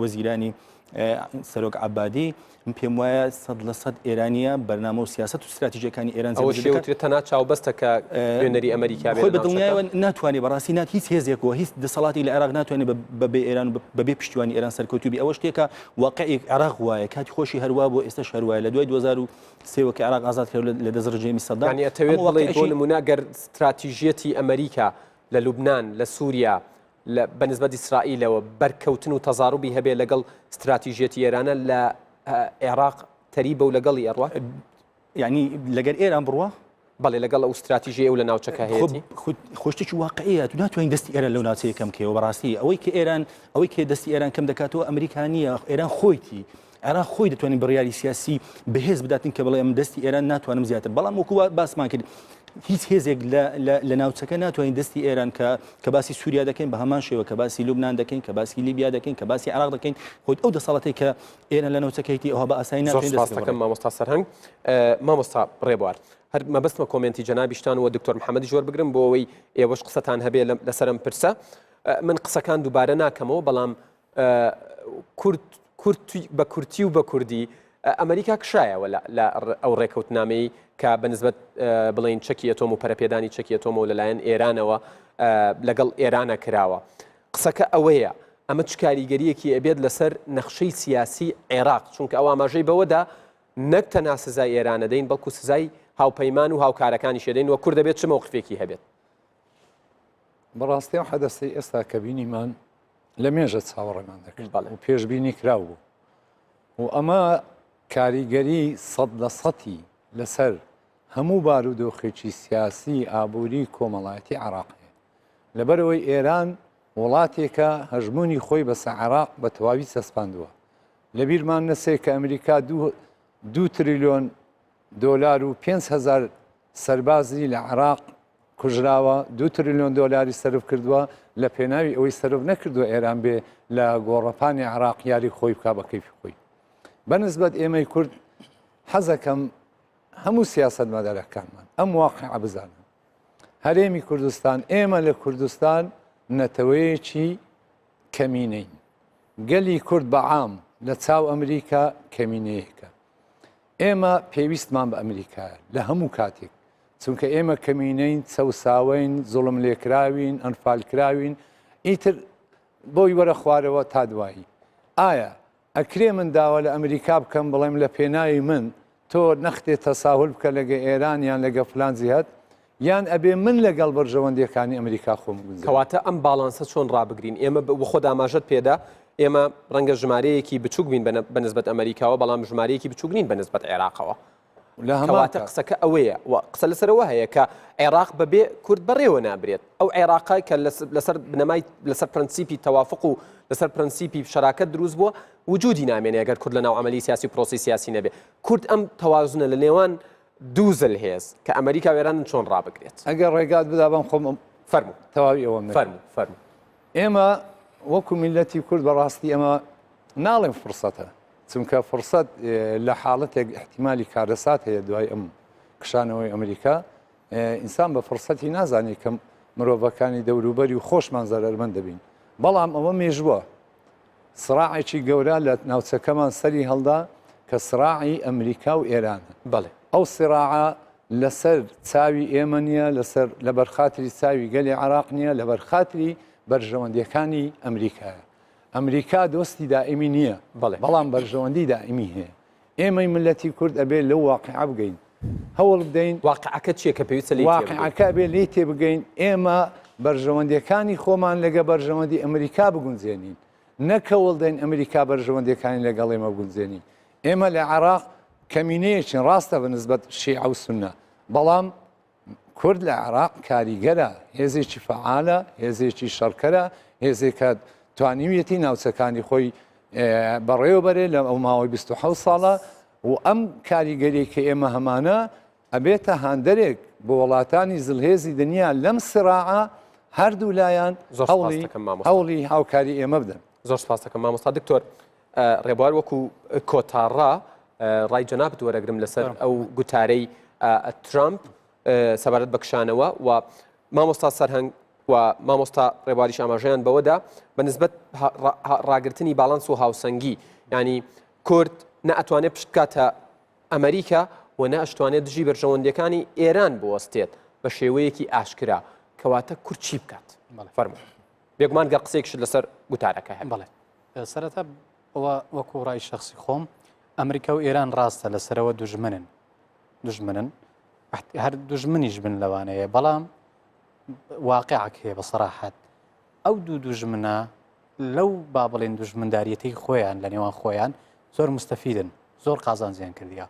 وەزیرانی سەرۆک عەبادی من پێم وایە 100% ئێرانیە بەرنامە و سیاست و استراتیژەکانی ئێران ئەوە شێوترێت تەنها چاوبەستە کە نوێنەری ئەمریکا خۆی بە دڵنیایەوە ناتوانێت بەڕاستی نات هیچ هێزێک و هیچ دەسەڵاتی لە عێراق ناتوانێت بەبێ ئێران بەبێ پشتیوانی ئێران سەرکەوتوو بی ئەوە شتێکە واقعی عێراق وایە کاتی خۆشی هەروا بۆ ئێستاش هەروایە لە دوای 2003 کە عێراق ئازاد کرا لە دەست ڕژێمی سەدام یانی ئەتەوێت بڵێیت بۆ نمونە گەر ستراتیژیەتی ئەمریکا لە لوبنان لە سووریا لە بە نسبەت ئیسرائیلەوە بەرکەوتن و تەزاروبی هەبێ لەگەڵ ستراتیژیەتی ئێرانە لە عێراق تەریبە و لەگەڵی ئەڕوا؟ یعنی لەگەر ئێران بڕوا؟ بەڵێ لەگەڵ ئەو ستراتیژی ئەو لە ناوچەکە هەیەتی خۆشتێکی واقعیە تو ناتوانین دەستی ئێران لەو ناوچەیە کەم کەیەوە بەڕاستی ئەوەی کە ئێران ئەوەی کە دەستی ئێران کەم دەکاتەوە ئەمریکا نییە ئێران خۆیتی عێراق خۆی دەتوانین بڕیاری سیاسی بەهێز بداتن کە بڵێ ئەم دەستی ئێران ناتوانم زیاتر بەڵام وەکو باسمان کرد هیچ هێزێک لە ناوچەکە ناتوانین دەستی ئێران کە کە باسی سووریا دەکەین بە هەمان شێوە کە باسی لوبناان دەکەین کە باسی لیبیا دەکەین کە باسی عراق دەکەین خۆی ئەو دەسەڵاتی کە ئێران لە ناوچەکەیتی ئەوها بە ئاسایی ناتوانین دەست دەکەم مامۆستا سەرهەنگ مامۆستا ڕێبوار هەر مەبەستمە کۆمێنتی جەنابیشتان و دکتۆر محەممەدی ژۆر بگرم بۆ ئەوەی ئێوەش قسەتان هەبێ لەسەرم پرسە من قسەکان دووبارە ناکەمەوە بەڵام کورد کورت بە کورتی و بە کوردی ئەمریکا کشایەوە لە ئەو ڕێکەوتنامەی کە بە نسبەت بڵین چەکی ئەتۆم و پەرەپێدانی چەکی ئەتۆمەوە لەلایەن ئێرانەوە لەگەڵ ئێرانە کراوە قسەکە ئەوەیە ئەمە چ کاریگەریەکی ئەبێت لەسەر نەخشەی سیاسی عێراق چونکە ئەو ئاماژەی بەوەدا نەک تەنها سزای ئێرانەدەین بەڵکو سزای هاوپەیمان و هاوکارەکانی شێدەین وە کورد دەبێت چ مەوقفێکی هەبێت بەڕاستی ئەو حەدەسەی ئێستا کە بینیمان لە مێژە چاوەڕێمان دەکرد و پێشبینی کراو بوو و ئەمە کاریگەری سەد لە سەتی لەسەر هەموو بارودۆخێکی سیاسی ئابووری کۆمەڵایەتی عراق هەیە لەبەرەوەی ئێران وڵاتێکە هەژمونی خۆی بەسە عراق بە تەواوی چەسپاندووە لەبیرمان نەسێ کە ئەمریکا دو تریلیۆن دۆلار و 5هزار سەربازی لە عراق کوژراوە، دوو تریلیۆن دۆلاری سەرف کردووە، لە پێناوی ئەوەی سەرف نەکردووە ئێران بێ لە گۆڕەپانی عێراق یاری خۆی بکا بە کەیفی خۆی. بە نسبەت ئێمەی کورد حەزەکەم هەموو سیاسەتمەدارەکانمان ئەم واقعە بزانن. هەرێمی کوردستان ئێمە لە کوردستان نەتەوەیەکی کەمینەین. گەلی کورد بە عام لە چاو ئەمریکا کەمینەیەکە. ئێمە پێویستمان بە ئەمریکایە لە هەموو کاتێک، چونکە ئێمە کەمینەین، چەوساوەین، زوڵم لێکراوین، ئەنفالکراوین، ئیتر بۆی وەرە خوارەوە تا دوایی. ئایا ئەکرێ من داوا لە ئەمریکا بکەم بڵێم لە پێناوی من تۆ نەختێ تەساهول بکە لەگە ئێران یان لەگە فلان جیهەت، یان ئەبێ من لەگەڵ بەرژەوەندیەکانی ئەمریکا خۆم بگونجێنم؟ کەواتە ئەم باڵانسە چۆن ڕابگرین؟ ئێمە وخۆت ئاماژەت پێدا، ئێمە ڕەنگە ژمارەیەکی بچوک بین بە نسبەت ئەمریکاوە، بەڵام ژمارەیەکی بچوک نین بە نسبەت عێراقەوە. لە هەمان کەواتە کات. قسەکە ئەوەیە و قسە لەسەر ئەوە هەیە کە عێراق بەبێ کورد بەڕێوە نابرێت. ئەو عێراقە کە لەسەر بنەمای لەسەر پرەنسیپی تەوافق و لەسەر پرەنسیپی شەراکەت دروست بووە، وجودی نامێنێ ئەگەر کورد لەناو عەمەلی سیاسی و پرۆسەی سیاسی نەبێ. کورد ئەم تەوازنە لە نێوان دوو زلهێز کە ئەمریکا و ئێرانن چۆن ڕابگرێت؟ ئەگەر ڕێگات بدا بەم خۆم فەرموو. تەواوی ئەوەم نەکرد. فەرموو فەرموو. ئێمە وەکو میللەتی کورد بەڕاستی ئەمە ناڵێم فرسەتە چونکە فرسەت لە حاڵەتێک ئیحتیمالی کارەسات هەیە دوای ئەم کشانەوەی ئەمریکا ئینسان بە فرسەتی نازانێت کە مرۆڤەکانی دەوروبەری و خۆشمان زەرەرمەند دەبین بەڵام ئەوە مێژووە سراعێکی گەورە لە ناوچەکەمان سەری هەڵدا کە سراعی ئەمریکا و ئێرانە بەڵێ. ئەو سراعە لەسەر چاوی ئێمە نییە، لەسەر لەبەر خاتری چاوی گەلی عێراق نییە، لەبەر خاتری بەرژەوەندییەکانی ئەمریکایە. ئەمریکا دۆستی دائیمی نییە، بەڵێ. بەڵام بەرژەوەندی دائیمی هەیە. ئێمەی میللەتی کورد ئەبێ لەو واقیعە بگەین. هەوڵ بدەین. واقیعەکە چییە کە پێویستە لێی تێبگەین؟ واقیعەکە ئەبێ لێی تێبگەین ئێمە بەرژەوەندییەکانی خۆمان لەگە بەرژەوەندی ئەمریکا بگونجێنین. نەک هەوڵ دەین ئەمریکا بەرژەوەندییەکانی لەگەڵ ئێمە بگونجێنین. ئێمە لە عێراق کەمینەیەکین ڕاستە بە نسبەت شیعە و سوننە، بەڵام کورد لە عێراق کاریگەرە، هێزێکی فەعالە، هێزێکی شەڕکەرە، هێزێکە توانیویەتی ناوچەکانی خۆی بەڕێوە بەرێ لە ئەو ماوەی 27 ساڵە و ئەم کاریگەری کە ئێمە هەمانە ئەبێتە هاندەرێک بۆ وڵاتانی زلهێزی دنیا لەم سراعە هەردوو لایەن هەوڵی هەوڵی هاوکاری ئێمە بدەن. زۆر سپاس دەکەم مامۆستا دکتۆر ڕێبوار وەکو کۆتاڕا ڕای جەنابت وەرەگرم لەسەر ئەو گوتارەی ترامپ سەبارەت بە کشانەوە و مامۆستا سەرهەنگ و مامۆستا ڕێبواریش ئاماژەیان بەوەدا بە نسبەت ڕاگرتنی باڵانس و هاوسەنگی ینی کورد نە ئەتوانێت پشت بکاتە ئەمریکا و نە ئەشتوانێت دژی بەرژەوەندیەکانی ئێران بوەستێت بە شێوەیەکی ئاشکرا کەواتە کورد چی بکات فەرموو بێگومان گەر قسەیەکشت لەسەر گوتارەکە هەبێت. بەڵێ سەرەتا ئەوە وەکو ڕای شخصی خۆم ئەمریکا و ئێران ڕاستە لەسەرەوە دوژمنن دوژمنن هەر دوژمنیش بن لەوانەیە بەڵام واقعک هەیە بە سەراحەت ئەو دوو دوژمنە لەو با بڵێن دوژمنداریەتەی خۆیان لە نێوان خۆیان زۆر مستەفیدن زۆر قازانجیان کردیە.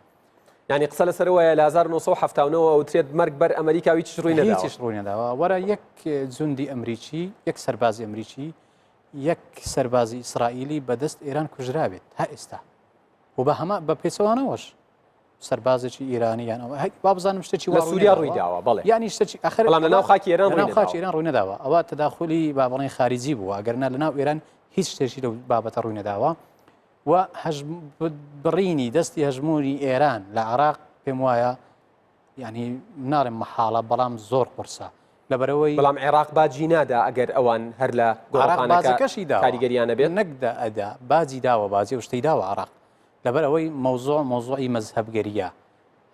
یانی قسە لەسەر وایە لە 1970 ئەوترێت مەرگ بەر ئەمریکا و هیچیش ڕووی نەداوە. هیچیش ڕووی نەداوە. وەرە یەک جوندی ئەمریکی، یەک سەربازی ئەمریکی، یەک سەربازی ئیسرائیلی بەدەست ئێران کوژرابێت تا ئێستا و بە هەما بە پێچەوانەوەش سەربازێکی ئێرانی یان ئەوە با بزانم شتێکی لە سووریا ڕووی داوە بەڵێ یانی شتێکی ئەخر بەڵام لەناو خاکی ئێران ڕووی ناو خاکی ئێران ڕووی نەداوە ئەوە تەداخولی با بڵێن خارجی بووە ئەگەر نا لەناو ئێران هیچ شتێکی لەو بابەتە ڕووی نەداوە و بڕینی دەستی هەژموونی ئێران لە عراق پێم وایە ینی ناڵێم مەحاڵە بەڵام زۆر قورسە لەبەرەوەی بەڵام عێراق باجی نادا ئەگەر ئەوان هەر لە گۆڕەپانەکەشی دا کاریگەریانە بێت نەکدا ئەدا باجی داوە باجی و شتەی داوە عراق لەبەر ئەوەی مەوزوع مەوزوعی مەزهەبگەریە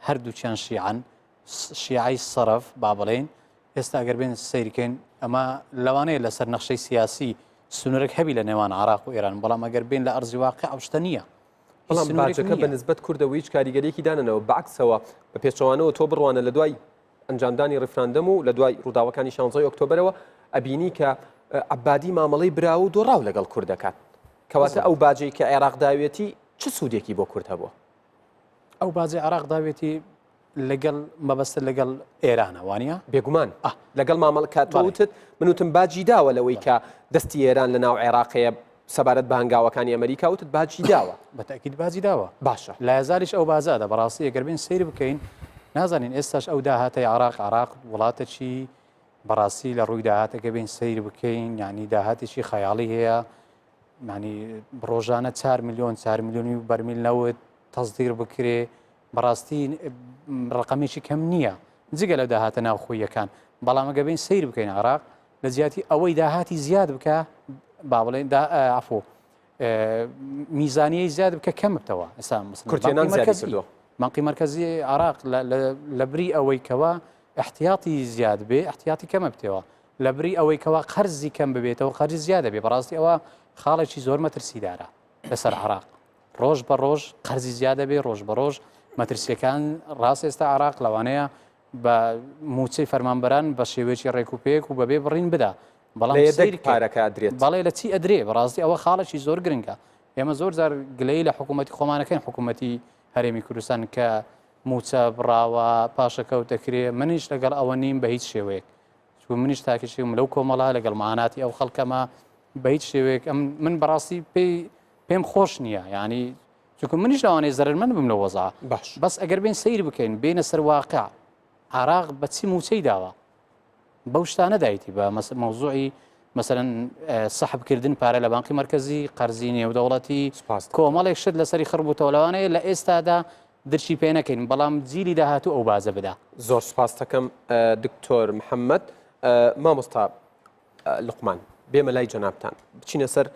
هەردووکیان شیعەن شیعەی سەرف با بڵێین ئێستا ئەگەر بێن سەیرکەین ئەمە لەوانەیە لەسەر نەخشەی سیاسی سنوورێک هەبی لە نێوان عراق و ئێران بەڵام ئەگەر بێن لە ئەرزی واقع ئەو شتە نییە بەڵام باجەکە بە نسبەت کوردەوە هیچ کاریگەریەکی دانەنەوە بەعکسەوە بە پێچەوانەوە تۆ بڕوانە لە دوای ئەنجامدانی ڕیفراندەم و لە دوای ڕووداوەکانی شانزەی ئۆکتۆبەرەوە ئەبینی کە عەبادی مامەڵەی براوە و دۆڕاو لەگەڵ کورد دەکات کەواتە ئەو باجەی کە عێراق داوێتی چ سوودێکی بۆ کورد هەبووە؟ ئەو باجەی عێراق داوێتی لەگەڵ مەبەستت لەگەڵ ئێرانە وانە؟ بێگومان لەگەڵ مامەڵ کە تۆ وتت من وتم باجی داوە لەوەی کە دەستی ئێران لە ناو عێراقەیە سەبارەت بە هەنگاوەکانی ئەمریکا وتت باجی داوە. بە تەئکید باجی داوە. باشە. لایەزالیش ئەو باجە ئەدا بەڕاستی ئەگەر بێین سەیر بکەین نازانین ئێستاش ئەو داهاتەی عێراق عێراق وڵاتەکی بەڕاستی لە ڕووی داهاتەکە بین سەیر بکەین یعنی داهاتێکی خەیاڵی هەیە معنی ڕۆژانە 4 میلیۆن 4 میلیۆنی بەرمیل نەوت تەزدیر بکرێ بەڕاستی ڕقەمێکی کەم نییە جگە لە داهاتە ناوخۆیەکان بەڵام ئەگە بین سەیر بکەین عراق لە جیاتی ئەوەی داهاتی زیاد بکە با بڵێن عفو میزانیەی زیاد بکە کەم بتەوە ئێستا کورتێنان زیادی کردووە. بانقی مەرکەزی عێراق لە بری ئەوەی کەوا احتیاطی زیاد بێ احتیاطی کەمە بتەوە لە بری ئەوەی کەوا قەرزی کەم ببێتەوە قەرزی زیادە بێ بەڕاستی ئەوە خاڵێکی زۆر مەترسیدارە لەسەر عراق ڕۆژ بە ڕۆژ قەرزی زیادە بێ ڕۆژ بە ڕۆژ مەترسیەکان ڕاست ئێستا عراق لەوانەیە بە موچەی فەرمانبەران بە شێوەیەکی ڕێک و پێک و بەبێ بڕین بدا بەڵام پارەکە ئەدرێت بەڵێ لە چی ئەدرێ بەڕاستی ئەوە خاڵێکی زۆر گرنگە ئێمە زۆر جار گلەیی لە حکوومەتی خۆمانەکەین حکوومەتی هەرێمی کوردستان کە موچە بڕاوە پاشەکەوت دەکرێ منیش لەگەڵ ئەوە نیم بە هیچ شێوەیەک چون منیش تاکێکم لەو کۆمەڵە لەگەڵ معاناتی ئەو خەڵکەمە بە هیچ شێوەیەک ئەم من بەڕاستی پێی پێم خۆش نییە ینی چونکە منیش لەوانەیە زەرمەند بم لە وەزا باش بەس ئەگەر بین سیر بکەین بینە سەر واقع عراق بەچی موچەی داوە بەو شتانە دایتی بە مەوزوعی مەسەرەن سەحبکردن پارە لە بانقی مەرکەزی قەرزی نێودەوڵەتی سپاس کۆمەڵێک شت لەسەری خڕبووتەوە لەوانەیە لە ئێستادا درکی پێ نەکەین بەڵام جیلی داهاتوو ئەو بازە بدا. زۆر سپاست دەکەم دکتۆر محەممەد. مامۆستا لوقمان بێمە لای جەنابتان بچینە سەر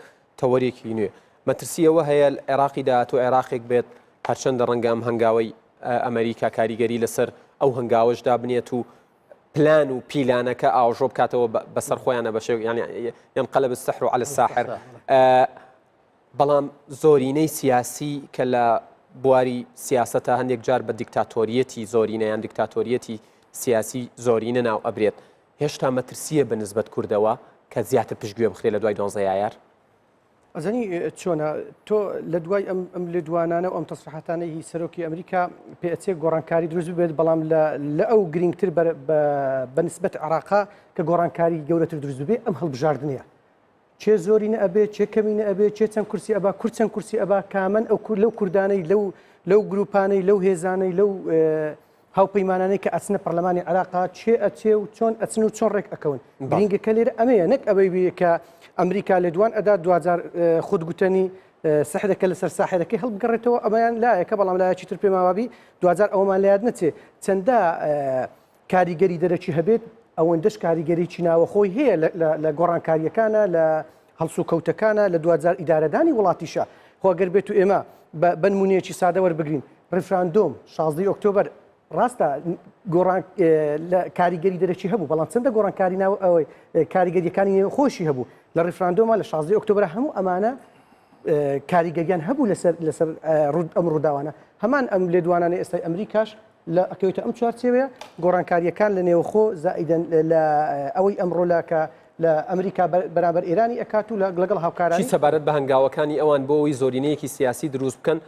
تەوەرێکی نوێ. مەترسی ئەوە هەیە عێراقی داهاتوو عێراقێک بێت هەرچەندە ڕەنگە ئەم هەنگاوەی ئەمریکا کاریگەری لەسەر ئەو هەنگاوەش دابنێت و پلان و پیلانەکە ئاوژۆ بکاتەوە بەسەر خۆیانە بە شێو یان ينقلب السحر على الساحر بەڵام زۆرینەی سیاسی کە لە بواری سیاسەتە هەندێک جار بە دیکتاتۆریەتی زۆرینە یان دیکتاتۆریەتی سیاسی زۆرینە ناو ئەبرێت هێشتا مەترسیە بە نسبەت کوردەوە کە زیاتر پشتگوێ بخرێت لە دوای دوانزە ئایار. ئەزانی چۆنە تۆ لە دوای ئەم ئەم لێدوانانە و ئەم تەسریحاتانەی هی سەرۆکی ئەمریکا پێئەچێ گۆڕانکاری دروست ببێت بەڵام لە لە ئەو گرنگتر بە نسبەت عێراقا کە گۆڕانکاری گەورەتر دروست ببێ ئەم هەڵبژاردنەیە چێ زۆری نە ئەبێ چێ کەمی نە ئەبێ چێ چەند کورسی ئەبا کورد چەند کورسی ئەبا کامن ئەو کورد لەو کوردانەی لەو لەو گروپانەی لەو هێزانەی لەو هاوپەیمانانەی کە ئەچنە پەرلەمانی عێراقا چێ ئەچێ و چۆن ئەچن و چۆن ڕێک ئەکەون گرینگەکە لێرە ئەمەیە نەک ئەوەی بێ کە ئەمریکا لێدوان ئەدا دواجار خود گوتەنی سحرەکە لەسەر ساحرەکەی هەڵبگەڕێتەوە ئەمەیان لایەکە بەڵام لایەکی تر پێماوابی دواجار ئەومان لە یاد نەچێ چەندە کاریگەری دەرەکی هەبێت ئەوەندەش کاریگەریی ناوەخۆی هەیە لە گۆڕانکاریەکانە لە هەڵسوکەوتەکانە لە دواجار ئیدارەدانی وڵاتیشە خۆ گەر بێت و ئێمە بە نمونەیەکی سادە وەربگرین ڕیفراندۆم 16 ئۆکتۆبەر ڕاستە گۆڕان لە کاریگەری دەرەکی هەبوو بەڵام چەندە گۆڕانکاری ناو ئەوەی کاریگەریەکانی خۆشی هەبوو لە ڕیفراندۆما لە 16 ئۆکتۆبەر هەموو ئەمانە کاریگەریان هەبوو لەسەر لەسەر ئەم ڕووداوانە هەمان ئەم لێدوانانە ئێستای ئەمریکاش لە ئەکەوێتە ئەم چوارچێوەیە گۆڕانکارییەکان لە نێوخۆ زائیدەن لە ئەوەی ئەمڕۆ لە کە لە ئەمریکا بەرامبەر ئێرانی ئەکات و لەگەڵ هاوکارانی چی سەبارەت بە هەنگاوەکانی ئەوان بۆ ئەوەی زۆرینەیەکی سیاسی دروست بکەن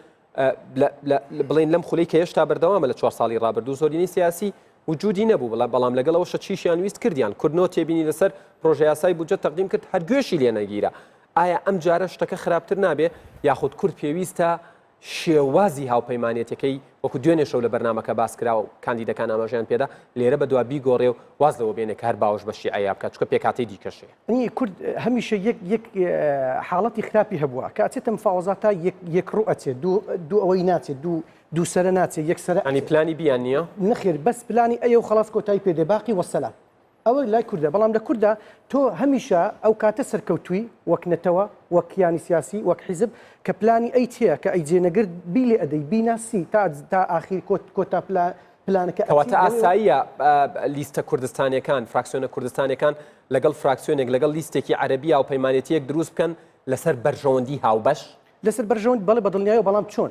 بڵێن لەم خولەی کە هێشتا بەردەوامە لە چوار ساڵی ڕابردوو زۆرینەی سیاسی وجودی نەبوو بەڵام بەڵام لەگەڵ ئەوەشە چیشیان ویست کردیان کورد نۆ تێبینی لەسەر پرۆژەیاسای بودجە تەقدیم کرد هەر گوێشی لێ نەگیرا ئایا ئەم جارە شتەکە خراپتر نابێ یاخود کورد پێویستە شێوازی هاوپەیمانێتیەکەی وەکو دوێنێ شەو لە بەرنامەکە باس کرا و کاندیدەکان ئاماژەیان پێدا، لێرە بەدوا بیگۆڕێ و واز لەوە بێنێ کە هەر باوەش بە شیعەیا بکات، چونکە پێکهاتەی دیکەش هەیە. یەعنی کورد هەمیشە یەک یەک حاڵەتی خراپی هەبووە کە ئەچێتە مفاوەزاتا یەک یەک ڕوو ئەچێت دوو دوو ئەوەی ناچێت دوو دوو سەرە ناچێت یەک سەرە یەعنی پلانی بیان نییە؟ نەخێر بەس پلانی ئەیە و خەڵاس کۆتایی پێ دێ باقی وەسەلام. ئەوە لای کوردە، بەڵام لە کورددا تۆ هەمیشە ئەو کاتە سەرکەوتووی وەک نەتەوە، وەک کیانی سیاسی، وەک حیزب کە پلانی ئەیت هەیە کە ئەی جێنەگرت بی لێ ئەدەی، بیناسی تا تا ئاخیر کۆت کۆتا پلا پلانەکە ئەچی کەواتە لەوێوە. ئاساییە لیستە کوردستانیەکان، فراکسیۆنە کوردستانیەکان لەگەڵ فراکسیۆنێک، لەگەڵ لیستێکی عەرەبی هاوپەیمانێتییەک دروست بکەن لەسەر بەرژەوەندی هاوبەش؟ لەسەر بەرژەوەند بەڵێ بەدڵنیایەوە، بەڵام چۆن؟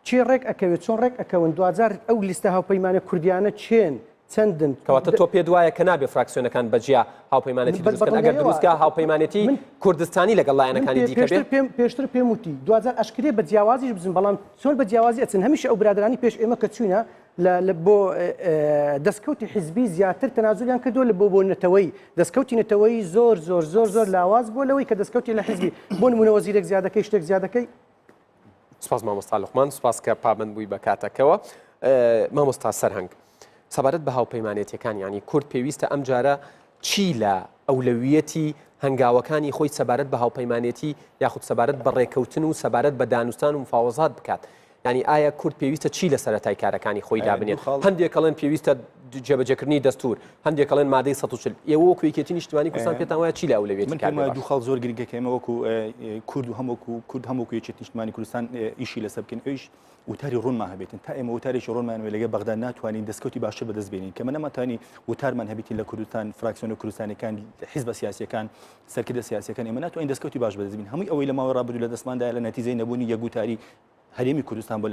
کێ ڕێک ئەکەوێت، چۆن ڕێک ئەکەون، دواجار ئەو لیستە هاوپەیمانە کوردیانە کێن، چەندن؟ کەواتە تۆ پێت وایە کە نابێ فراکسیۆنەکان بە جیا هاوپەیمانێتی دروست بکەن، ئەگەر دروست کرا هاوپەیمانێتی کوردستانی لەگەڵ لایەنەکانی دیکە بێ؟ من پێشتر پێم وتی دواجار ئەشکرێ بە جیاوازیش بچن، بەڵام چۆن بە جیاوازی ئەچن؟ هەمیشە ئەو برادەرانی پێش ئێمە کە چووینە لە بۆ دەستکەوتی حیزبی زیاتر تەنازولیان کردووە لە بۆ بۆ نەتەوەیی، دەستکەوتی نەتەوەیی زۆر زۆر زۆر زۆر لاواز بووە لەوەی کە دەستکەوتی لە حیزبی، بۆ نموونە وەزیرێک زیادەکەی شتێک زیادەکەی. سپاس مامۆستا لوقمان سپاس کە پابند بووی بە کاتەکەوە مامۆستا سەرهەنگ سەبارەت بە هاوپەیمانێتیەکان ینی کورد پێویستە ئەم جارە چی لە ئەولەویەتی هەنگاوەکانی خۆی سەبارەت بە هاوپەیمانێتی یاخود سەبارەت بە ڕێکەوتن و سەبارەت بە دانوستان و مفاوەزات بکات. یانی ئایا کورد پێویستە چی لە سەرەتای کارەکانی خۆی دابنێت؟ هەندێک ئەڵێن پێویستە جێبەجێکردنی دەستور، هەندێک ئەڵێن مادەی 140. ئێوە وەکو یەکێتی نیشتمانی کوردستان پێتان وایە چی لە ئەولەویەتی من پێم وایە دوو خاڵ زۆر گرنگە کە ئێمە وەکو کورد و هەم وەکو کورد هەم وەکو یەکێتی نیشتمانی کوردستان ئیشی لەسەر بکەین ئەویش وتاری ڕوونمان هەبێتن تا ئێمە وتارێکی ڕوونمان هەبێت لەگەڵ بەغدا ناتوانین دەستکەوتی باشتر بەدەست بێنین کە نەمانتوانی وتارمان هەبێتین لە کوردستان فراکسیۆنە کوردستانەکان حیزبە سیاسیەکان سەرکردە سیاسیەکان ئێمە ناتوانین دەستکەوتی باش بەدەست بین هەمووی ئەوەی لە ماوەی ڕابردوو لە دەستماندایە لە نەتیجەی نەبوونی یەکگوتاری هەرێمی کوردستان بووە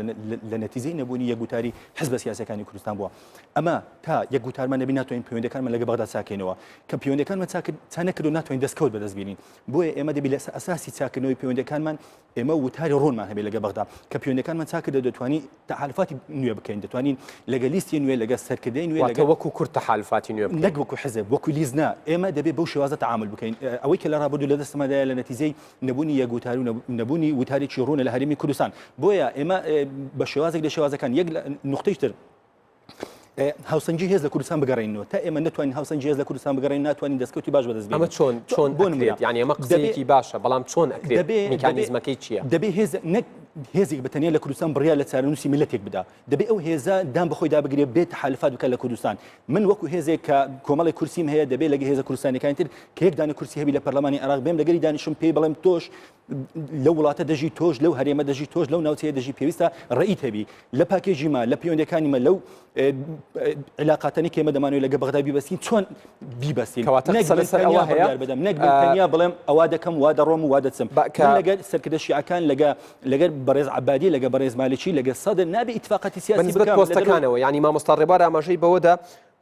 لە نەتیجەی نەبوونی یەکگوتاری حزبە سیاسەکانی کوردستان بووە ئەمە تا یەکگوتارمان نەبی ناتوانین پەیوەندەکانمان لەگە بەغدا چاکەینەوە کە پەیوەندەکانمان چا نەکرد و ناتوانین دەستکەوت بەدەست بینین بۆیە ئێمە دەبی لەسەر ئەساسی چاکردنەوەی پەیوەندەکانمان ئێمە وتاری ڕوونمان هەبێت لەگە بەغدا کە پەیوەندەکانمان چاکرد دەتوانین تەحالفاتی نوێ بکەین دەتوانین لەگە لیستی نوێ لەگە سەرکردەی نوێ لەگە وەکو کورد تەحالفاتی نوێ نەک وەکو حزب وەکو لیست نا ئێمە دەبێت بەو شێوازە تەعامل بکەین ئەوەی کە لە ڕابردوو لە دەستمادایە لە نەتیجەی نەبوونی یەک وتار و نەبوونی وتارێکی ڕوونە لە هەرێمی کوردستان بۆیە ئێمە بە شێوازێک لە شێوازەکان یەک نقطەی تر هاوسەنگی هێز لە کوردستان بگەڕێنەوە تا ئێمە نتوانین هاوسەنگی هێز لە کوردستان بگەڕێن ناتوانین دەستکەوتی باش بەدەست ئەمە چۆن چۆن بۆ نمونە یعنی ئەمە قسەیەکی باشە بەڵام چۆن ئەکرێت دەبێ میکانیزمەکەی چییە؟ دەبێ هێز نەک هێزێک بە تەنیا لە کوردستان بڕیار لە چارەنووسی میللەتێک بدا دەبێ ئەو هێزە دان بەخۆی دابگرێ بێ تەحالفات بکات لە کوردستان من وەکو هێزێک کە کۆمەڵی کورسیم هەیە دەبێ لەگە هێزە کوردستانەکانی تر کە یەک دانە کورسی هەبی لە پەرلەمانی عێراق بێم لەگەری دانیشم پێی بڵێم تۆش لەو وڵاتە دەژی تۆش لەو هەرێمە دەژی تۆش لەو ناوچەیە دەژی پێویستە ڕێیت هەبی لە پاکێجی ما لە پەیوەندەکانی مە لەو علاقاتەنی کێمە دەمانەوەی لەگە بەغدا بیبەستین چۆن بیبەستین کەواتە قسە لەسەر ئەوە هەیە بدەم نەک من تەنیا بڵێم ئەوە دەکەم وا دەڕۆم و وا دەچم لەگەر سەرکردە شیعەکان لەگە لەگەر بەڕێز عەبادی لەگە بەڕێز مالکی لەگە سەدر نابێ ئیتفاقاتی سیاسی بەنسبەت بکەم لە دەرەوەی پۆستەکانەوە یانی مامۆستا ڕێبوار ئاماژەی بەوەدا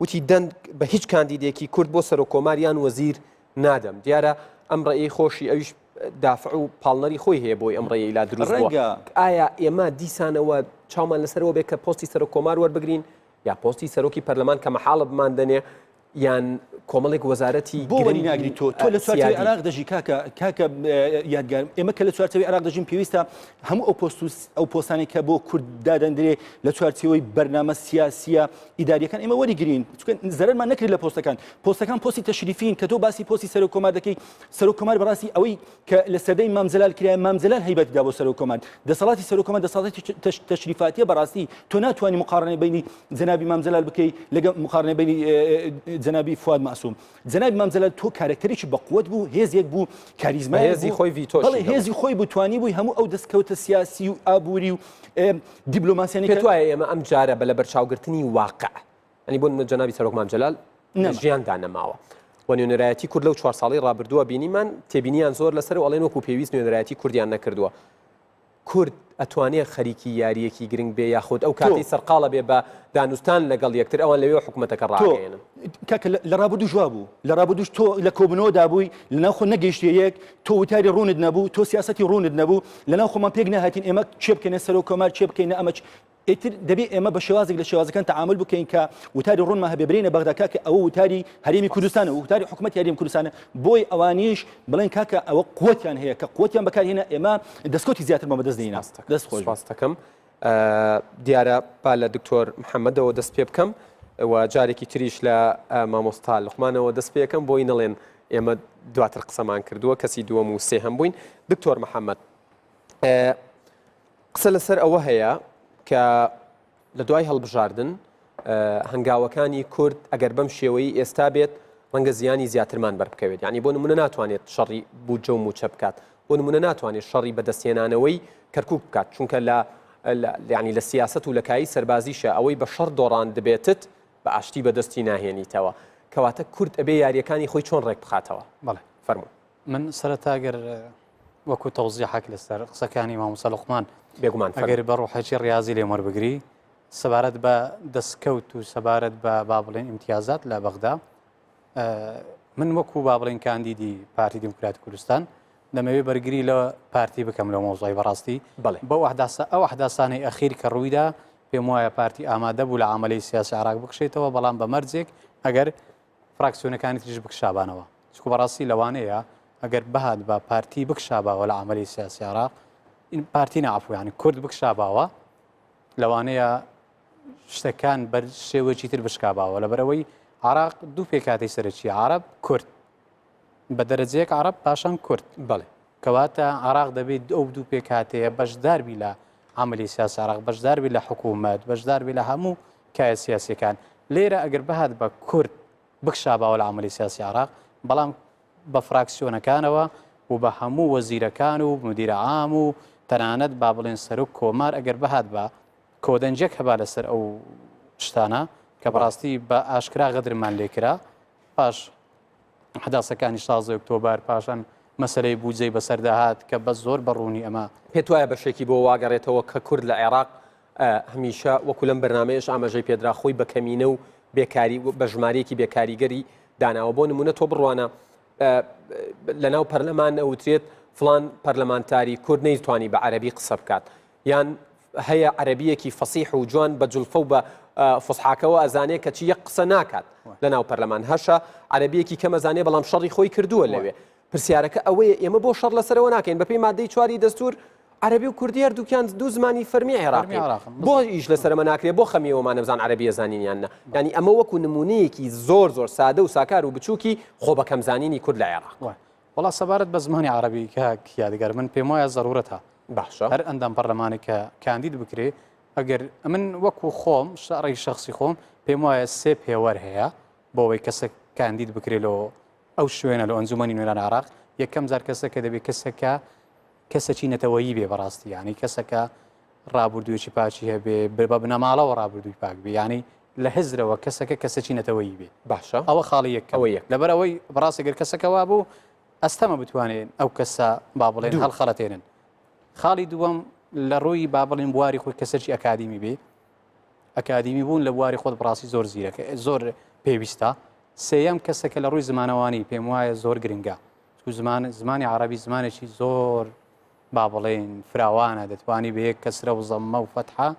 وتی دەنگ بە هیچ کاندیدێکی کورد بۆ سەرۆک کۆمار یان وەزیر نادەم دیارە ئەم ڕێی خۆشی ئەویش دافع و پاڵنەری خۆی هەیە بۆی ئەم ڕێی لا دروست بووە ڕەنگە ئایا ئێمە دیسانەوە چاومان لەسەرەوە بێ کە پۆستی سەرۆک کۆمار وەربگرین یا پۆستی سەرۆکی پەرلەمان کە مەحاڵە بماندەنێ یان کۆمەڵێک وەزارەتی بۆ وەری ناگری تۆ تۆ لە چوارچێوەی عێراق دەژی کاکە کاکە یادگار ئێمە کە لە چوارچێوەی عێراق دەژین پێویستە هەموو ئەو پۆست و ئەو پۆستانەی کە بۆ کورد دادەندرێ لە چوارچێوەی بەرنامە سیاسیە ئیداریەکان ئێمە وەری گرین چونکە زەرەرمان نەکرێت لە پۆستەکان پۆستەکان پۆستی تەشریفین کە تۆ باسی پۆستی سەرۆک کۆمار دەکەی سەرۆک کۆمار بەڕاستی ئەوەی کە لە سەردەی مام جەلال کرایە مام جەلال هەیبەتی دا بۆ سەرۆک کۆمار دەسەڵاتی سەرۆک کۆمار دەسەڵاتی تەشریفاتیە بەڕاستی تۆ ناتوانانی مقارنەی بینی جەنابی مام جەلال بکەی لەگەڵ مقارنەی بینی جەنابی فواد مەعسوم جەنابی مام جەلال تۆ کارەکتەرێکی بەقوەت بوو هێزێک بوو کاریزما هێزی خۆی ڤیتۆ بەڵێ هێزی خۆی بوو توانی بووی هەموو ئەو دەستکەوتە سیاسی و ئابووری و دیبلۆماسیانی پێت وایە ئێمە ئەم جارە بە لەبەرچاوگرتنی واقع ئەنی بۆ نمونە جەنابی سەرۆک مام جەلال لە ژیاندا نەماوە و نوێنەرایەتی کورد لەو چوار ساڵی ڕابردووە بینیمان تێبینیان زۆر لەسەر و ئەڵێن وەکو پێویست نوێنەرایەتی کوردیان نەکردووە کورد ئەتوانێ خەریکی یاریەکی گرنگ بێ یاخود ئەو کاتی سەرقاڵە بێ بە دانوستان لەگەڵ یەکتر ئەوان لەوێ حکوومەتەکە ڕاگەێنن کاکە لە ڕابردوو جواب بوو لە ڕابردووش تۆ لە کۆبنەوەدا بووی لە ناوخۆ نەگەیشتە یەک تۆ وتاری ڕوونت نەبوو تۆ سیاستی ڕوونت نەبوو لە ناو خۆمان پێک نەهاتین ئێمە چێ بکەینە سەرۆک کۆمار چێ بکەینە ئەمە ئیتر دەبێ ئێمە بە شێوازێک لە شێوازەکان تەعامول بکەین کە وتاری ڕوونمان هەبێ برێنە بەغدا کاکە ئەوە وتاری هەرێمی کوردستانە وتاری حکوومەتی هەرێمی کوردستانە بۆی ئەوانیش بڵێن کاکە ئەوە قوتیان هەیە کە قوتیان بەکارهێنا ئێمە دەستکەوتی زیاترمان بەدەست دێنا دەست خۆش سپاستەکەم دیارە با لە دکتۆر محەممەدەوە دەست پێ بکەم و جارێکی تریش لە مامۆستا لوقمانەوە دەست پێکەم بۆی نەڵێن ئێمە دواتر قسەمان کردووە کەسی دووەم و سێهەم بووین دکتۆر محەممەد قسە لەسەر ئەوە هەیە کە لە دوای هەڵبژاردن هەنگاوەکانی کورد ئەگەر بەم شێوەی ئێستا بێت ڕەنگە زیانی زیاترمان بەربکەوێت یعنی بۆ نمونە ناتوانێت شەڕی بودجە و موچە بکات بۆ نمونە ناتوانێت شەڕی بەدەستهێنانەوەی کەرکک بکات چونکە لە ینی لە سیاست و لە کایی سەربازیشە ئەوەی بە شەڕ دۆڕان دەبێتت بە ئاشتی بەدەستی ناهێنیتەوە کەواتە کورد ئەبێ یاریەکانی خۆی چۆن ڕێک بخاتەوە بەڵێ فەرموو من سەرەتا گەر وەکو تەوزیحەک لەسەر قسەکانی مامۆستا لوقمان بێگومان ئەگەر بە ڕوحێکی ڕاضی لێم وەربگری سەبارەت بە دەستکەوت و سەبارەت بە با بڵێن ئیمتیازات لە بەغدا من وەکو با بڵێن کاندیدی پارتی دیموکرات کوردستان دەمەوێت بەرگری لە پارتی بکەم لە مۆزای بەڕاستی بەڵێ بەو ئەحداسە ئەو ئەحداسانەی ئەخیر کە ڕوویدا پێم وایە پارتی ئامادە بوو لە عملی سیاسی عراق بکشێتەوە بەڵام بە مەرجێک ئەگەر فراکسیۆنەکانی تریش بکشابانەوە چکو بەڕاستی لەوانەیە ئەگەر بهات بە پارتی بکشاباوە لە عملی سیاسی عراق پارتی نعفویانی کورد بکشاباوە لەوانەیە شتەکان بەر شێوەیەکی تر بشکاباوە لەبەرەوەی عراق دوو پێکاتی سەرەکی عرب کورد بە دەرەجەیەک عرب پاشان کورد بەڵێ کەواتە عراق دەبێت ئەو دوو پێکهاتەیە بەشداربی لە. عملی سیاسی عراق بەشداربی لە حکوومەت بەشداربی لە هەموو کایە سیاسەکان لێرە ئەگەر بهات بە کورد بکشاباوە لە عملی سیاسی عراق بەڵام بە فراکسیۆنەکانەوە و بە هەموو وەزیرەکان و مدیر عام و تەنانەت با بڵێن سەرۆک کۆمار ئەگەر بهات بە کۆدەنگێک هەبا لەسەر ئەو شتانە کە بەڕاستی بە ئاشکرا غەدرمان لێکرا پاش حداسەکانی 16 ئۆکتۆبەر پاشان مەسلەی بودجەی بەسەردا هات کە بە زۆر بەڕوونی ئەمە پێت وایە بەشێکی بۆ واگەڕێتەوە کە کورد لە عێراق هەمیشە وەکو لەم بەرنمەیەش ئاماژەی پێدرا خۆی بە کەمینە و بێکاری بە ژمارەیەکی بێکاریگەری داناوە بۆ نمونە تۆ بڕوانە لەناو پەرلەمان ئەوترێت فلان پەرلەمانتاری کورد نەیتوانی بە عەربی قسە بکات یان هەیە عەرەبیەکی فەسیح و جوان بە جوڵفە و بە فسحاکەوە ئەزانێ کەچی یەک قسە ناکات لە ناو پەرلەمان هەشە عەرەبیەکی کەم ئەزانێ بەڵام شەڕی خۆی کردووە لەوێ پرسیارەکە ئەوەیە ئێمە بۆ شەڕ لەسەرەوە ناکەین بەپێی مادەی چواری دەستور عەرەبی و کوردی هەردووکیان دوو زمانی فەرمی عێراقی بۆ ئیش لەسەرمە ناکرێ بۆ خەمیەوەمان نەبزان عەرەبیە زانینیان نە ینی ئەمە وەکو نمونەیەکی زۆر زۆر سادە و ساکار و بچووکی خۆ بەکەمزانینی کورد لە عێراق وەڵا سەبارەت بە زمانی عەڕەبی کاک یادگار من پێم وایە زەرورەتە باشە هەر ئەندام پەرلەمانێک کە کاندید بکرێ ئەگەر ئەمن وەکو خۆم شەڕی شخصی خۆم پێم وایە سێ پێوەر هەیە بۆ ئەوەی کەسێک کاندید بکرێ لۆ ئەو شوێنە لە ئەنجومەنی نوێنەران عراق یەکەم جار کەسێکە دەبێت کەسێکە کەسێکی نەتەوەیی بێ بەڕاستی یعنی کەسەکە ڕابردوویەکی پاکی هەبێ بە بنەماڵەوە ڕابردووی پاک بێ یعنی لە هزرەوە کەسەکە کەسێکی نەتەوەیی بێ باشە ئەوە خاڵی یەکەم ئەوە یەک. لەبەر ئەوەی بەڕاستی گەر کەسەکە وابوو ئەستەمە بتوانێن ئەو کەسە با بڵێن دوو. هەڵخەڵەتێنن خاڵی دووەم لە ڕووی با بڵێن بواری خۆی کەسێکی ئەکادیمی بێ ئەکادیمی بوون لە بواری خۆت بەڕاستی زۆر زیرەکە زۆر پێویستە سێیەم کەسەکە لە ڕووی زمانەوانی پێم وایە زۆر گرنگە چونکە زمان زمانی عەڕەبی زمانێکی زۆر با بڵێین فراوانە دەتوانی بە یەک کەسرە و زەممە و فەتحە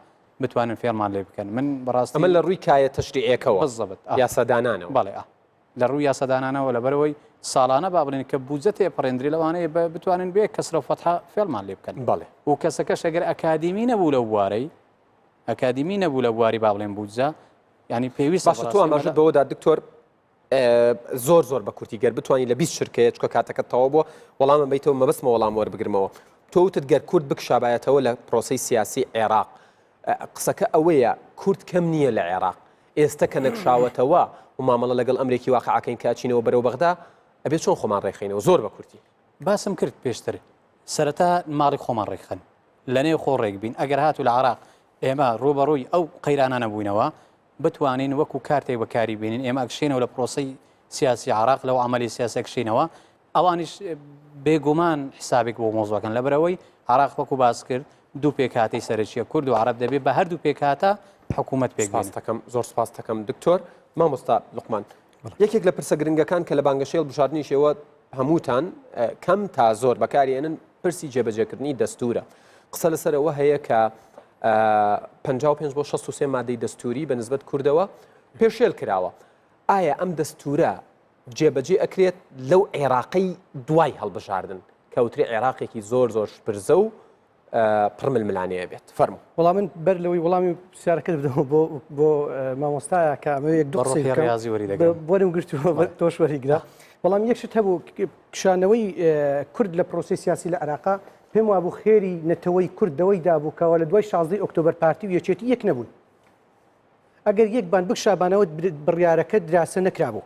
بتوانن فێڵمان لێ بکەن من بەڕاستی ئەمە لە ڕووی کایە تەشریعیەکەوە بالضبط آه. یاسادانانەوە بەڵێ آه. لە ڕووی یاسادانانەوە لەبەرەوەی ساڵانە با بڵێن کە بودجە تێپەڕێندرێ لەوانەیە بە بتوانن بێ کەسرە و فەتحە فێڵمان لێ بکەن بەڵێ و کەسەکەش ئەگەر ئەکادیمی نەبوو لەو بوارەی ئەکادیمی نەبوو لە بواری با بڵێن بودجە ینی پێویستە باشە تۆ ئاماژەت بەوەدا دکتۆر زۆر زۆر بە کورتی گەر بتوانانی لە 20 چرکەیە چکە کاتەکە تەواو بووە وەڵامم بیتەوە مەبەستمە وەڵام وەربگرمەوە تۆ وتت گەر کورد بکشابایەتەوە لە پرۆسی سیاسی عێراق قسەکە ئەوەیە کورد کەم نییە لە عێراق ئێستا کە نەکشاوەتەوە و مامەڵە لەگەڵ ئەمرێکی واقعەکەین کە ئەچینەوە بەرەو بەغدا ئەبێ چۆن خۆمان ڕێکخینەوە زۆر بە کورتی باسم کرد پێشتر سەرەتا ماڵی خۆمان ڕێکخەن لە نێو خۆ ڕێک بین ئەگەر هاتوو لە عراق ئێمە ڕووبەڕووی ئەو قەیرانانە بووینەوە بتوانین وەکو کارتێک بەکاری بێنین، ئێمە ئەکشێنەوە لە پرۆسەی سیاسی عێراق لەو عەمەلی سیاسی ئەکشێینەوە، ئەوانیش بێگومان حسابێک بۆ مۆزوعەکەن لەبەرئەوەی عێراق وەکو باس کرد دوو پێکهاتەی سەرەکیە کورد و عەرەب دەبێ بە هەردوو پێکهاتە حکوومەت پێک سپاس بێنن. دەکەم زۆر سپاس دەکەم دکتۆر مامۆستا لوقمان یەکێک لە پرسە گرنگەکان کە لە بانگەشەی هەڵبژاردنیش ئێوە هەمووتان کەم تا زۆر بەکاری ئێنن پرسی جێبەجێکردنی دەستورە قسە لەسەر ئەوە هەیە کە 55 بۆ 63 مادەی دەستوری بە نسبەت کوردەوە پێشێل کراوە ئایا ئەم دەستورە جێبەجێ ئەکرێت لەو عێراقی دوای هەڵبژاردن کەوتری عێراقێکی زۆر زۆر شپرزە و پڕ ململانێ بێت فەرموو. وەڵا من بەر لەوەی وەڵامی پرسیارەکەت بدەمەوە بۆ بۆ مامۆستایە کە ئەمەوێ یەک دوو بە قسەی ڕۆحی بکەم ڕاضی وەری دەگرم. وەرم گرتووە بەڵێ. تۆش وەریگرە بەڵام یەک شت هەبوو کشانەوەی کورد لە پرۆسەی سیاسی لە عێراقا پێم وابوو خێری نەتەوەی کورد لەوەی دابوو کەوا لە دوای 16 ئۆکتۆبەر پارتی و یەکێتی یەک نەبوون ئەگەر یەک بان بکشابانەوە بڕیارەکە دراسە نەکرابوو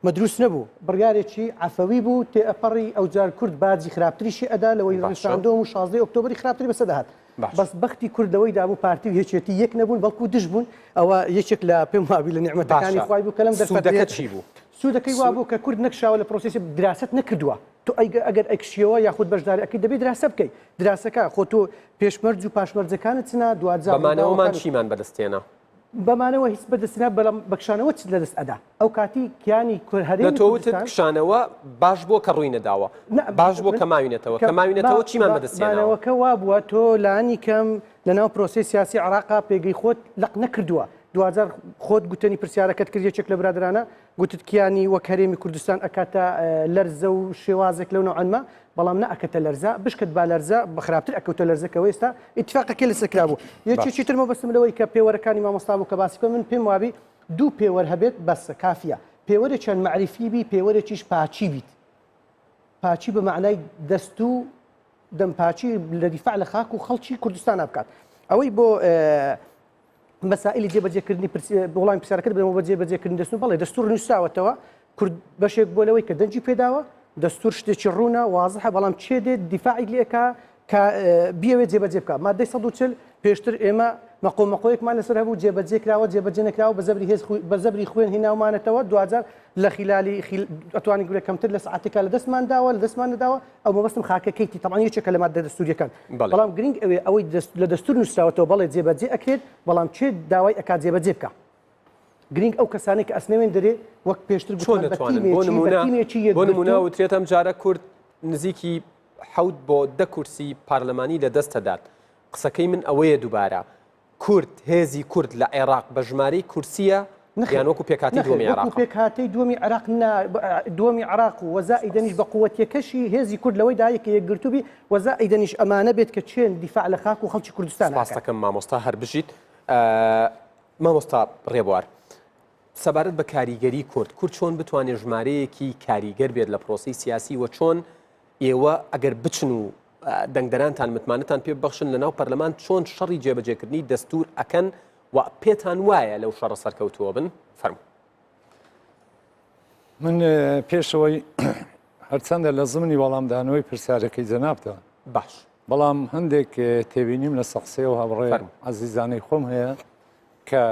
مەدروس نەبوو، بڕیارێکی عەفەوی بوو، تێئەپەڕی، ئەوجار کورد باجی خراپتریشی ئەدا لەوەی باشە. ڕیفراندۆم و شازدەی ئۆکتۆبەری خراپتری بەسەر دەهات. باشە. بەس بەختی کورد لەوەی دابوو پارتی و یەکێتی یەک نەبوون بەڵکو دژ بوون، ئەوە یەکێک لە پێم وابی لە نیعمەتەکانی باشە. خوای بوو کە لەم سوودەکە دەرفەتەیە چی بوو؟ سوودەکەی سوود. وابوو کە کورد نەکشاوە لە پرۆسێسی دراست نەکردووە. تۆ ئەگەر ئەکشیەوە یاخود بەشداری ئەکەی دەبێ دراسە بکەی. دراسەکە خۆ تۆ پێشمەرج و پاشمەرجەکانت چنە، دواجار بە مانەوەمان ڕووداوەکان چیمان بەدەست هێنا؟ بەمانەوە هیچ بەدەست نا بەڵام بەکشانەوە چت لەدەست ئەدا ئەو کاتی کیانی کور نە هەرێمی تۆ وتت کوردستان کشانەوە باش بووە کە ڕووی نەداوە نا باش بووە من کە ماوینەتەوە کە کە ماوینەتەوە ما چیمان ما بەدەست هێناوە؟ مانەوەکە وابووە تۆ لانی کەم لەناو پرۆسەی سیاسی عێراقا پێگەی خۆت لەق نەکردووە دواجار خۆت گوتەنی پرسیارەکەت کرد یەکێک لە برادەرانە گوتت کیانی وەک هەرێمی کوردستان ئەکاتە لەرزە و شێوازێک لەو نەوعەنما بەڵام نە ئەکەتە لەرزە بشکت با لەرزە بە خراپتر ئەکەوتە لەرزەکەوە ئێستا ئیتفاقەکەی لەسەر کرابوو یەکێکی تر مەبەستم لەوەی کە پێوەرەکانی مامۆستا بوو کە باسی کە من پێم وابی دوو پێوەر هەبێت بەسە کافیە پێوەرێکیان مەعریفی بی پێوەرێکیش پاچی بیت پاچی بە مەعنای دەست و. دەمپاچی لە دیفاع لە خاک و خەڵکی کوردستانە بکات. ئەوەی بۆ مەسائلی جێبەجێکردنی وڵامی پرسیارەکەت بدەمەوە بە جێبەجێکردنی دەستور بەڵێ دەستور نووسراوەتەوە کورد بەشێک بۆ لەوەی کە دەنگی پێداوە دەستور شتێکی ڕوونە وازحە بەڵام چێ دێت دیفاعی لێکا کە بیەوێت جێبەجێ بکات مادەی 140 پێشتر ئێمە مەقۆ مەقۆیەکمان لەسەر هەبوو جێبەجێ کراوە جێبەجێ نەکراوە بە زەبری هێز بە زەبری خوێن هیناومانەتەوە دواجار لە خلالی خیل ئەتوانین گورە کەمتر لە ساعتێکا لە دەستمان داوە لە دەستمان نەداوە ئەو مەبەستم خاکەکەیتی تەبعەن یەکێکە لە ماددە دەستوریەکان بەڵام گرنگ ئەوێ ئەوەی لە دەستور نووسراوەتەوە بەڵێ جێبەجێ ئەکرێت بەڵام کێ داوای ئەکات جێبەجێ بکە گرنگ ئەو کەسانێک کە ئەسنەوێن دەرێ وەک پێشتر چۆن دەتوانن بۆ نمونە بۆ نمونە وترێت ئەم جارە کورد نزیکی حەوت بۆ دە کورسی پارلەمانی لە دەست دەدات قسەکەی من ئەوەیە دووبارە کورد هێزی کورد لە عێراق بە ژمارەی کورسییە یان وەکو پێکهاتەی دووەمی عێراق؟ وەکو پێکهاتەی دووەمی عێراق نا، دووەمی عێراق و وەزائیدەنیش بە قووەتیەکەشی هێزی کورد لەوەیدایە کە یەکگرتوو بی، وەزائیدەنیش ئەمانە بێت کە چێن دیفاع لە خاک و خەڵکی کوردستان ئەکەن. سپاستەکەم مامۆستا هەر بژیت. مامۆستا ڕێبوار، سەبارەت بە کاریگەری کورد، کورد چۆن بتوانێت ژمارەیەکی کاریگەر بێت لە پرۆسەی سیاسی و چۆن ئێوە ئەگەر بچن و دەنگدەرانتان متمانەتان پێ ببەخشن لەناو پەرلەمان چۆن شەڕی جێبەجێکردنی دەستور ئەکەن و پێتان وایە لەو شەڕە سەرکەوتووە بن؟ فەرموو. من پێشەوەی هەرچەندە لە زمنی وەڵامدانەوەی پرسیارەکەی جەنابتە باش بەڵام هەندێک تێبینیم لە سەقسەیە و هاوڕێ عەزیزانەی خۆم هەیە کە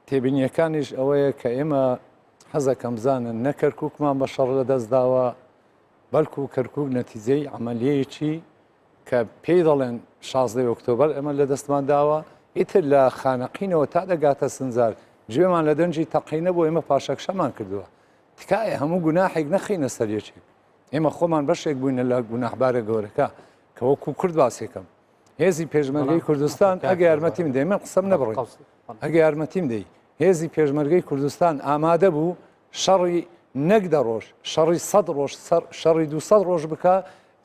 تێبینیەکانیش ئەوەیە کە ئێمە حەزەکەم بزانن نە کەرکووکمان بە شەڕ لەدەست داوە بەلکو کەرکوک نەتیجەی عەمەلیەیەکی کە پێی دەڵێن شازدەی ئۆکتۆبەر ئێمە لە دەستمان داوە، ئیتر لە خانەقینەوە تا دەگاتە سنجار گوێمان لە دەنگی تەقەی نەبوو، ئێمە پاشەکشەمان کردووە. تکایە هەموو گوناحێک نەخەینە سەر یەکێک. ئێمە خۆمان بەشێک بووینە لە گوناحبارە گەورەکە کە وەکو کورد باسێکم. هێزی پێشمەرگەی کوردستان ئەگە یارمەتیم دەی من قسەم نەبڕی ئەگە یارمەتیم دەی هێزی پێشمەرگەی کوردستان ئامادە بوو شەڕی نەک دە ڕۆژ، شەڕی سەد ڕۆژ، شەڕی 200 ڕۆژ بکا،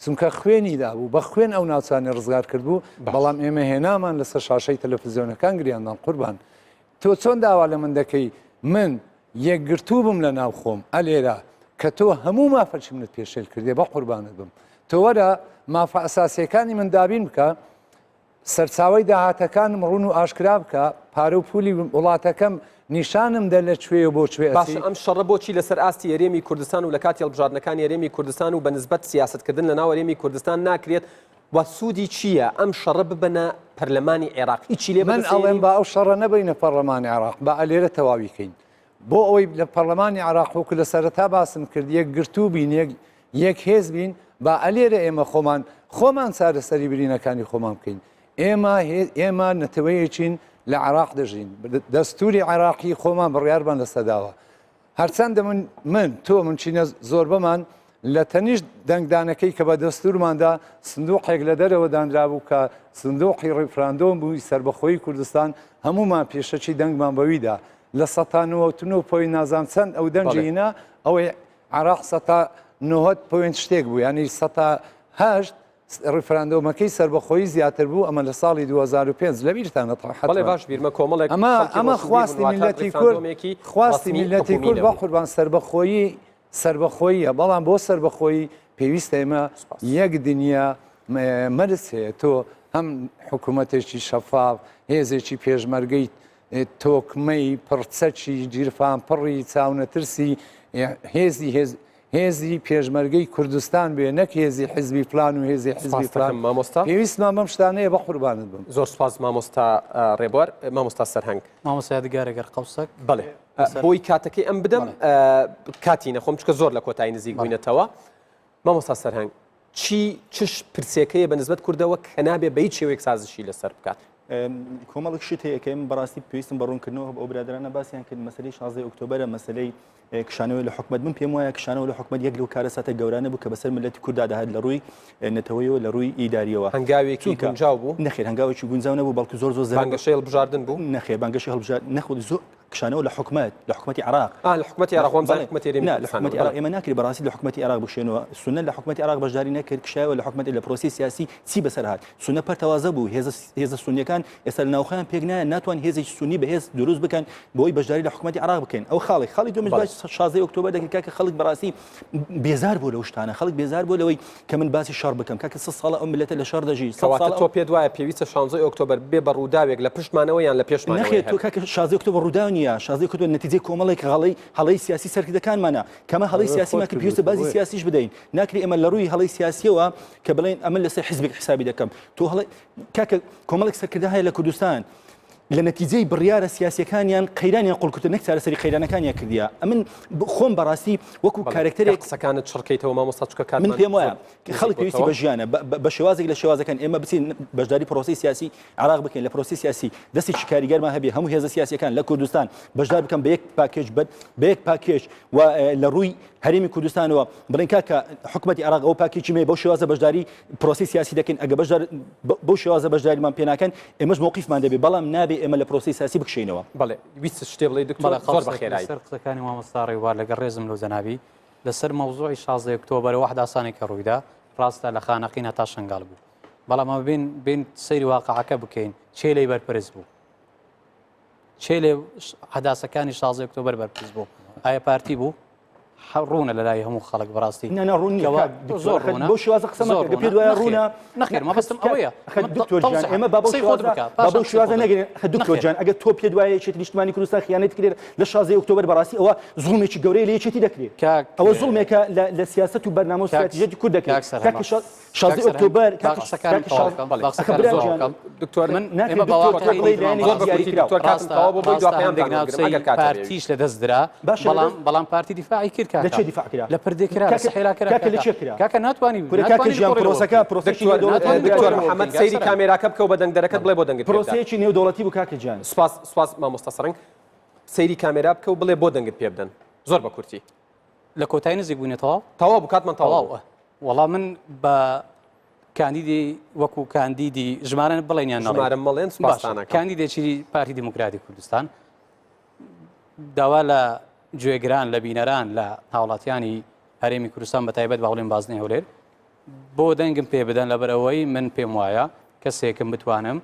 چونکە خوێنی دابوو، بە خوێن ئەو ناوچانەی ڕزگار کردبوو، بەڵام ئێمە هێنامان لەسەر شاشەی تەلەفزیۆنەکان گریاندان، قوربان تۆ چۆن داوا لە من دەکەی من یەکگرتوو بم لە ناو خۆم ئەلێرە کە تۆ هەموو مافەکی منت پێشێل کردێ بە قوربانت بم تۆ وەرە مافە ئەساسیەکانی من دابین بکە سەرچاوەی داهاتەکانم ڕوون و ئاشکرا بکە، پارە و پوولی وڵاتەکەم نیشانم دە لە کوێیە و بۆ کوێ باشە ئەچی. ئەم شەڕە بۆچی لەسەر ئاستی هەرێمی کوردستان و لە کاتی هەڵبژاردنەکانی هەرێمی کوردستان و بە نسبەت سیاسەتکردن لە ناو هەرێمی کوردستان ناکرێت و سوودی چییە ئەم شەڕە ببەنە پەرلەمانی عێراق هیچی لێ من بەدەست ئەڵێم هێنین؟ با ئەو شەڕە نەبەینە پەڕلەمانی عێراق، با ئەلێرە تەواوی کەین. بۆ ئەوەی لە پەڕلەمانی عێراق وەکو لە سەرەتا باسم کرد یەکگرتوو بین، یەک یەک هێز بین، با ئەلێرە ئێمە خۆمان خۆمان چارەسەری برینەکانی خۆمان بکەین. ئێمە ئێمە نەتەوەیەکین لە عێراق دەژین، دەستوری عێراقی خۆمان بڕیارمان لەسەر داوە. هەرچەندە من من تۆ من چینە زۆربەمان لە تەنیشت دەنگدانەکەی کە بە دەستورماندا سندوقێک لە دەرەوە دانرابوو کە سندوقی ڕیفراندۆم بووی سەربەخۆیی کوردستان هەمومان پێشەکی دەنگمان بەویدا لە سەتا نۆ point نازام چەند ئەو دەنگی هینا ئەوەی عێراق سەتا نۆهەد point شتێک بوو یانی سەتا هەشت ڕیفراندۆمەکەی سەربەخۆیی زیاتر بوو ئەمە لە ساڵی 2005 لەبیرتانە بەڵێ باش بیرمە کۆمەڵێک ئەمە ئەمە خواستی میلەتی کورد خواستی میلەتی کورد بە قوربان سەربەخۆیی سەربەخۆییە بەڵام بۆ سەربەخۆیی پێویستە ئێمە یەک دنیا مەرج هەیە تۆ هەم حکوومەتێکی شەفاف هێزێکی پێشمەرگەی تۆکمەی پڕچەکی گیرفان پڕی چاونەترسی هێزی هێز هێزی پێشمەرگەی کوردستان بێ نەک هێزی حزبی فلان و هێزی حزبی فلان مامۆستا پێویستمان بەم شتانەیە بە قوربانت بم زۆر سپاس مامۆستا ڕێبوار مامۆستا سەرهەنگ مامۆستا یادگار گەر قەوسەک بەڵێ بۆی کاتەکەی ئەم بدەم کاتی نەخۆم چکە زۆر لە کۆتایی نزیک بووینەتەوە مامۆستا سەرهەنگ چی چش پرسێکەیە بە نسبەت کوردەوە کە نابێ بە هیچ شێوەیەک سازشی لەسەر بکات؟ کۆمەڵێک شت هەیە کە ئێمە بەڕاستی پێویستم بە ڕوونکردنەوە ئەو برادرانە باسیان کرد مەسەلەی 16 ئۆکتۆبەرە مەسەلەی کشانەوەی لە حکومت من پێم وایە کشانەوە لە حکومت یەک لەو کارەساتە گەورانە بوو کە بەسەر ملەتی کووردا دەهات لە ڕووی نەتەوەیەوە لە ڕووی ئیداریەوە هەنگاوێکی گونجاو بوو نەخێر هەنگاوێکی گونجاو نەبوو بەڵکو زۆر زۆر بانگەشەی هەڵبژاردن بوو نەخێر بانگەشەی هەڵبژارد نەخۆ زۆر. کشانەوە لە حکومەت لە حکومەتی عێراق ئا لە حکومەتی عێراق وام زانی حکومەتی هەرێمی نا لە کوردستان حکومەتی عێراق ئێمە ناکرێت بەڕاستی لە حکومەتی عێراق بکشێنەوە سوننە لە حکومەتی عێراق بەشداری نەکرد کشایەوە لە حکومەتی لە پرۆسەی سیاسی چی بەسەر هات سوننە پەرتەوازە بوو هێزە هێزە سوننیەکان ئێستا لە ناوخۆیان پێک نایەن ناتوان هێزێکی سوننی بەهێز دروست بکەن بۆی بەشداری لە حکومەتی عێراق بکەین ئەو خاڵێک خاڵی دووەمیش بەڵێ. باسی 16 ئۆکتۆبەر دەکرد کاکە خەڵک بەڕاستی بێزار بوو لەو شتانە خەڵک بێزار بوو لەوەی کە من باسی شەڕ بکەم کاکە سە ساڵە ئەم ملەتە لە شەڕ دەژی سە کەواتە ساڵە تۆ پێت وایە پێویستە شانزەی ئۆکتۆبەر ببێ بە ڕووداوێک لە پشتمانەوە یان لە پێشمانەوەیە نەخێر تۆ هەر؟ کاکە شازدەی ئۆکتۆبەر ڕووداو نییە شازدەی ئۆکتۆبەر نەتیجەی کۆمەڵێک هەڵەی هەڵەی سیاسی سەرکردەکانمانە کەمە هەڵەی ئەوە سیاسیمان خۆت کرد پێویستە کردووتە بازی بۆیە. سیاسیش بدەین ناکرێ ئێمە لە ڕووی هەڵەی سیاسیەوە کە بڵێن ئەمن لەسەر حیزبێک حسابی دەکەم تۆ هەڵەی کاکە کۆمەڵێک سەرکردە هەیە لە کوردستان لە نەتیجەی بڕیارە سیاسیەکانیان قەیرانیان قوڵ کردە نەک چارەسەری قەیرانەکانیان کردیە ئەمن خۆم بەڕاستی وەکو کارکتەرێک قسەکانت چڕکەیتەوە مامۆستا چکە کات من پێم وایە خەڵک پێویستی بە ژیانە بە شێوازێک لە شێوازەکان ئێمە بچین بەشداری پرۆسی سیاسی عراق بکەین لە پرۆسی سیاسی دەستێکی کاریگەرمان هەبێ هەموو هێزە سیاسیەکان لە کوردستان بەشدار بکەم بە یەک پاکێج بە یەک پاکێج و لە ڕووی هەرێمی کوردستانەوە بڵێن کاکە حکومەتی عێراق ئەو پاکێجی مێ بەو شێوازە بەشداری پرۆسی سیاسی دەکەین ئەگە بەشدار بەو شێوازە بەشداریمان پێ ناکەن ئێمەش مەوقیفمان دەبێت بەڵام نابێ ئێمە لە پرۆسی سیاسی بکشینەوە. بەڵێ ویستت شتێ بڵێی دکتۆر زۆر بە خێرایی. لەسەر قسەکانی مامۆستا ڕێبوار لەگەڵ ڕێزم لۆ جەنابی لەسەر مەوزوعی 16 ئۆکتۆبەر و ئەحداسانێک کە ڕوویدا ڕاستە لە خانەقین هەتا شەنگال بوو بەڵام ئەمە بین بین سەیری واقعەکە بکەین چێ لێی بەرپرس بوو چێ لێ حەداسەکانی 16 ئۆکتۆبەر بەرپرس بوو ئایا پارتی بوو ڕوونە لە لای هەموو خەڵک بەڕاستی نا نا ڕوون نییە کەوا کاک دکتۆر زۆر ئەخە ڕوونە بەو شێوازە قسە زۆر مەکە گە ڕوونە پێت وایە نەخێر ڕوونە نەخێر مەبەستم ئەوەیە ئەخە من دکتۆر گیان تەوزیح ئێمە با بەو قسەی خۆت شێوازە بکە با بەو پاشان قسەی شێوازە خۆت بکە نەگرین ئەخە دکتۆر نەخێر گیان ئەگەر تۆ پێت وایە یەکێتی نیشتمانی کوردستان خیانەت کرێت لە 16 ئۆکتۆبەر بەڕاستی ئەوە زوڵمێکی گەورەیە لە یەکێتی دەکرێت کاک ئەوە زوڵمێکە لە لە سیاسەت و بەرنامە و کاک ستراتیژیەتی کورد دەکرێت کاک سەرهەنگ کاک شازدەی ئۆکتۆبەر با قسەکانم تەواو بکەم با قسەکانم زۆر بکەم دکتۆر من ئێمە بە واقعی زۆر بە کورتی دکتۆر کاتم تەواو بوو بۆی دوا ڕاستە پەیام هەندێک دانەوەگرم ناوچەی ئەگەر کات هەبێ. پارتیش لە دەست درا باشە، لە بەڵام دەست- بەڵام پارتی دیفاعی کرد کاکە لە چێ دیفاع کرا؟ لە پردێ کرا لە کاکە- سحێلا کرا کاکە لە کاکە. چێ کرا؟ کاکە ناتوانی کورە کاکە ناتوانی ژیان لە پرۆسەکە پرۆسەیەکی دکتۆر نێودەوڵەتی دکتۆر بوو. محەممەد سەیری کامێراکە بکە و بە دەنگدەرەکەت بڵێ بۆ دەنگت پێ بدات. پرۆسەیەکی نێودەوڵەتی بوو کاکە گیان. سوپاس سوپاس مامۆستا سەرنگ سەیری کامێرا بکە و بڵێ بۆ دەنگت پێ بدەن زۆر بە کورتی. لە کۆتایی نزیک بووینە تەواو؟ تەواو بوو کاتمان تەواو بوو. تەواو وەڵا من بە کاندیدی وەکو کاندیدی ژمارە بڵێن یان نەڵێن؟ ژمارە مەڵێن باشە سوپاستان ئەکەم. کاندیدێکی پارتی دیموکراتی کوردستان داوا لە گوێگران لە بینەران لە هاوڵاتیانی هەرێمی کوردستان بە تایبەت باڵێن بازنەی هەولێر بۆ دەنگم پێ بدەن لەبەرئەوەی من پێم وایە کەسێکم بتوانم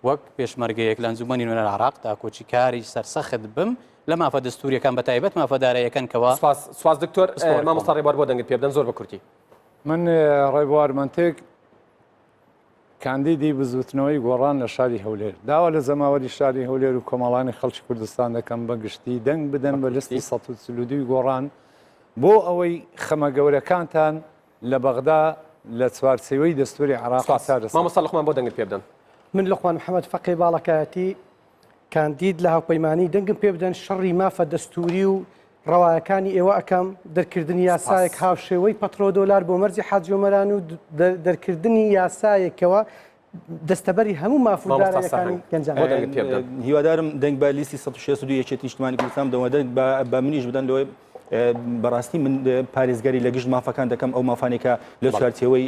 وەک پێشمەرگەیەک لە ئەنجومەنی نوێنەر عراق داکۆکی کاری سەرسەخت بم لە مافە دەستوریەکان بە تایبەت مافە داراییەکان کەوا سپاس سپاس دکتۆر پسپۆڕی مامۆستا خۆمە. ڕێبوار بۆ دەنگت پێ بدەن زۆر بە کورتی. من ڕێبوار مەنتک کاندیدی بزوتنەوەی گۆڕان لە شاری هەولێر داوا لە جەماوەری شاری هەولێر و کۆمەڵانی خەڵکی کوردستان دەکەم بە گشتی دەنگ بدەن بە لستی 142 گۆڕان بۆ ئەوەی خەمە گەورەکانتان لە بەغدا لە چوارچێوەی دەستوری عێراق سپاس چارەسەر مامۆستا لوقمان بۆ دەنگت پێ بدەن. من لوقمان محەمەد فەقێ باڵەکایەتی کاندید لە هاوپەیمانی دەنگم پێ بدەن شەڕی مافە دەستوری و ڕەوایەکانی ئێوە ئەکەم دەرکردنی یاسایەک سپاس. هاوشێوەی پەترۆدۆلار بۆ مەرجی حاجی ئۆمەران و دەرکردنی یاسایەکەوە دەستەبەری هەموو ماف و مامۆستا دارایەکانی سەرهەنگ گەنجان بۆ بکەن. دەنگت پێ بدەن. هیوادارم دەنگ بە لیستی 162 یەکێتی نیشتمانی کوردستان بدەن و دەنگ بە منیش بدەن لەوەی بەڕاستی من پارێزگاری لە گشت مافەکان دەکەم ئەو مافانێک کە لە چوارچێوەی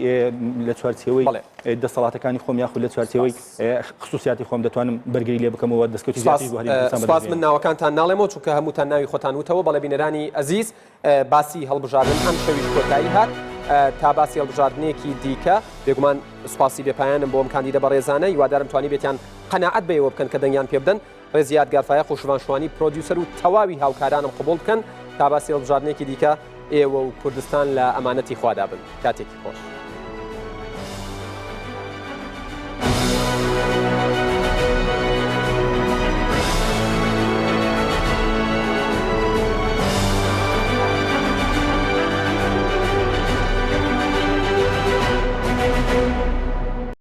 لە چوارچێوەی دەسەڵاتەکانی خۆم یاخود لە چوارچێوەی خصوصیاتی خۆم دەتوانم بەرگری لێ بکەمەوە دەستکەوتی زیاتریش بۆ هەرێمی کوردستان سپاس من بەدەست بێنم. ناوەکانتان ناڵێمەوە چونکە هەمووتان ناوی خۆتان وتەوە بەڵێ بینەرانی ئەزیز باسی هەڵبژاردن ئەم شەویش کۆتایی هات تا باسی هەڵبژاردنێکی دیکە بێگومان سوپاسی بێپایانم بۆ ئەم کاندیدە بەڕێزانە هیوادارم توانیبێتیان قەناعەت بەوە بکەن کە دەنگیان پێ بدەن ڕێزی یادگار فایەق و شڤان شوانی پرۆدیوسەر و تەواوی هاوکارانم قبوڵ بکەن تا باسی هەڵبژاردنێکی دیکە ئێوە و کوردستان لە ئەمانەتی خوادا بن کاتێکی خۆش.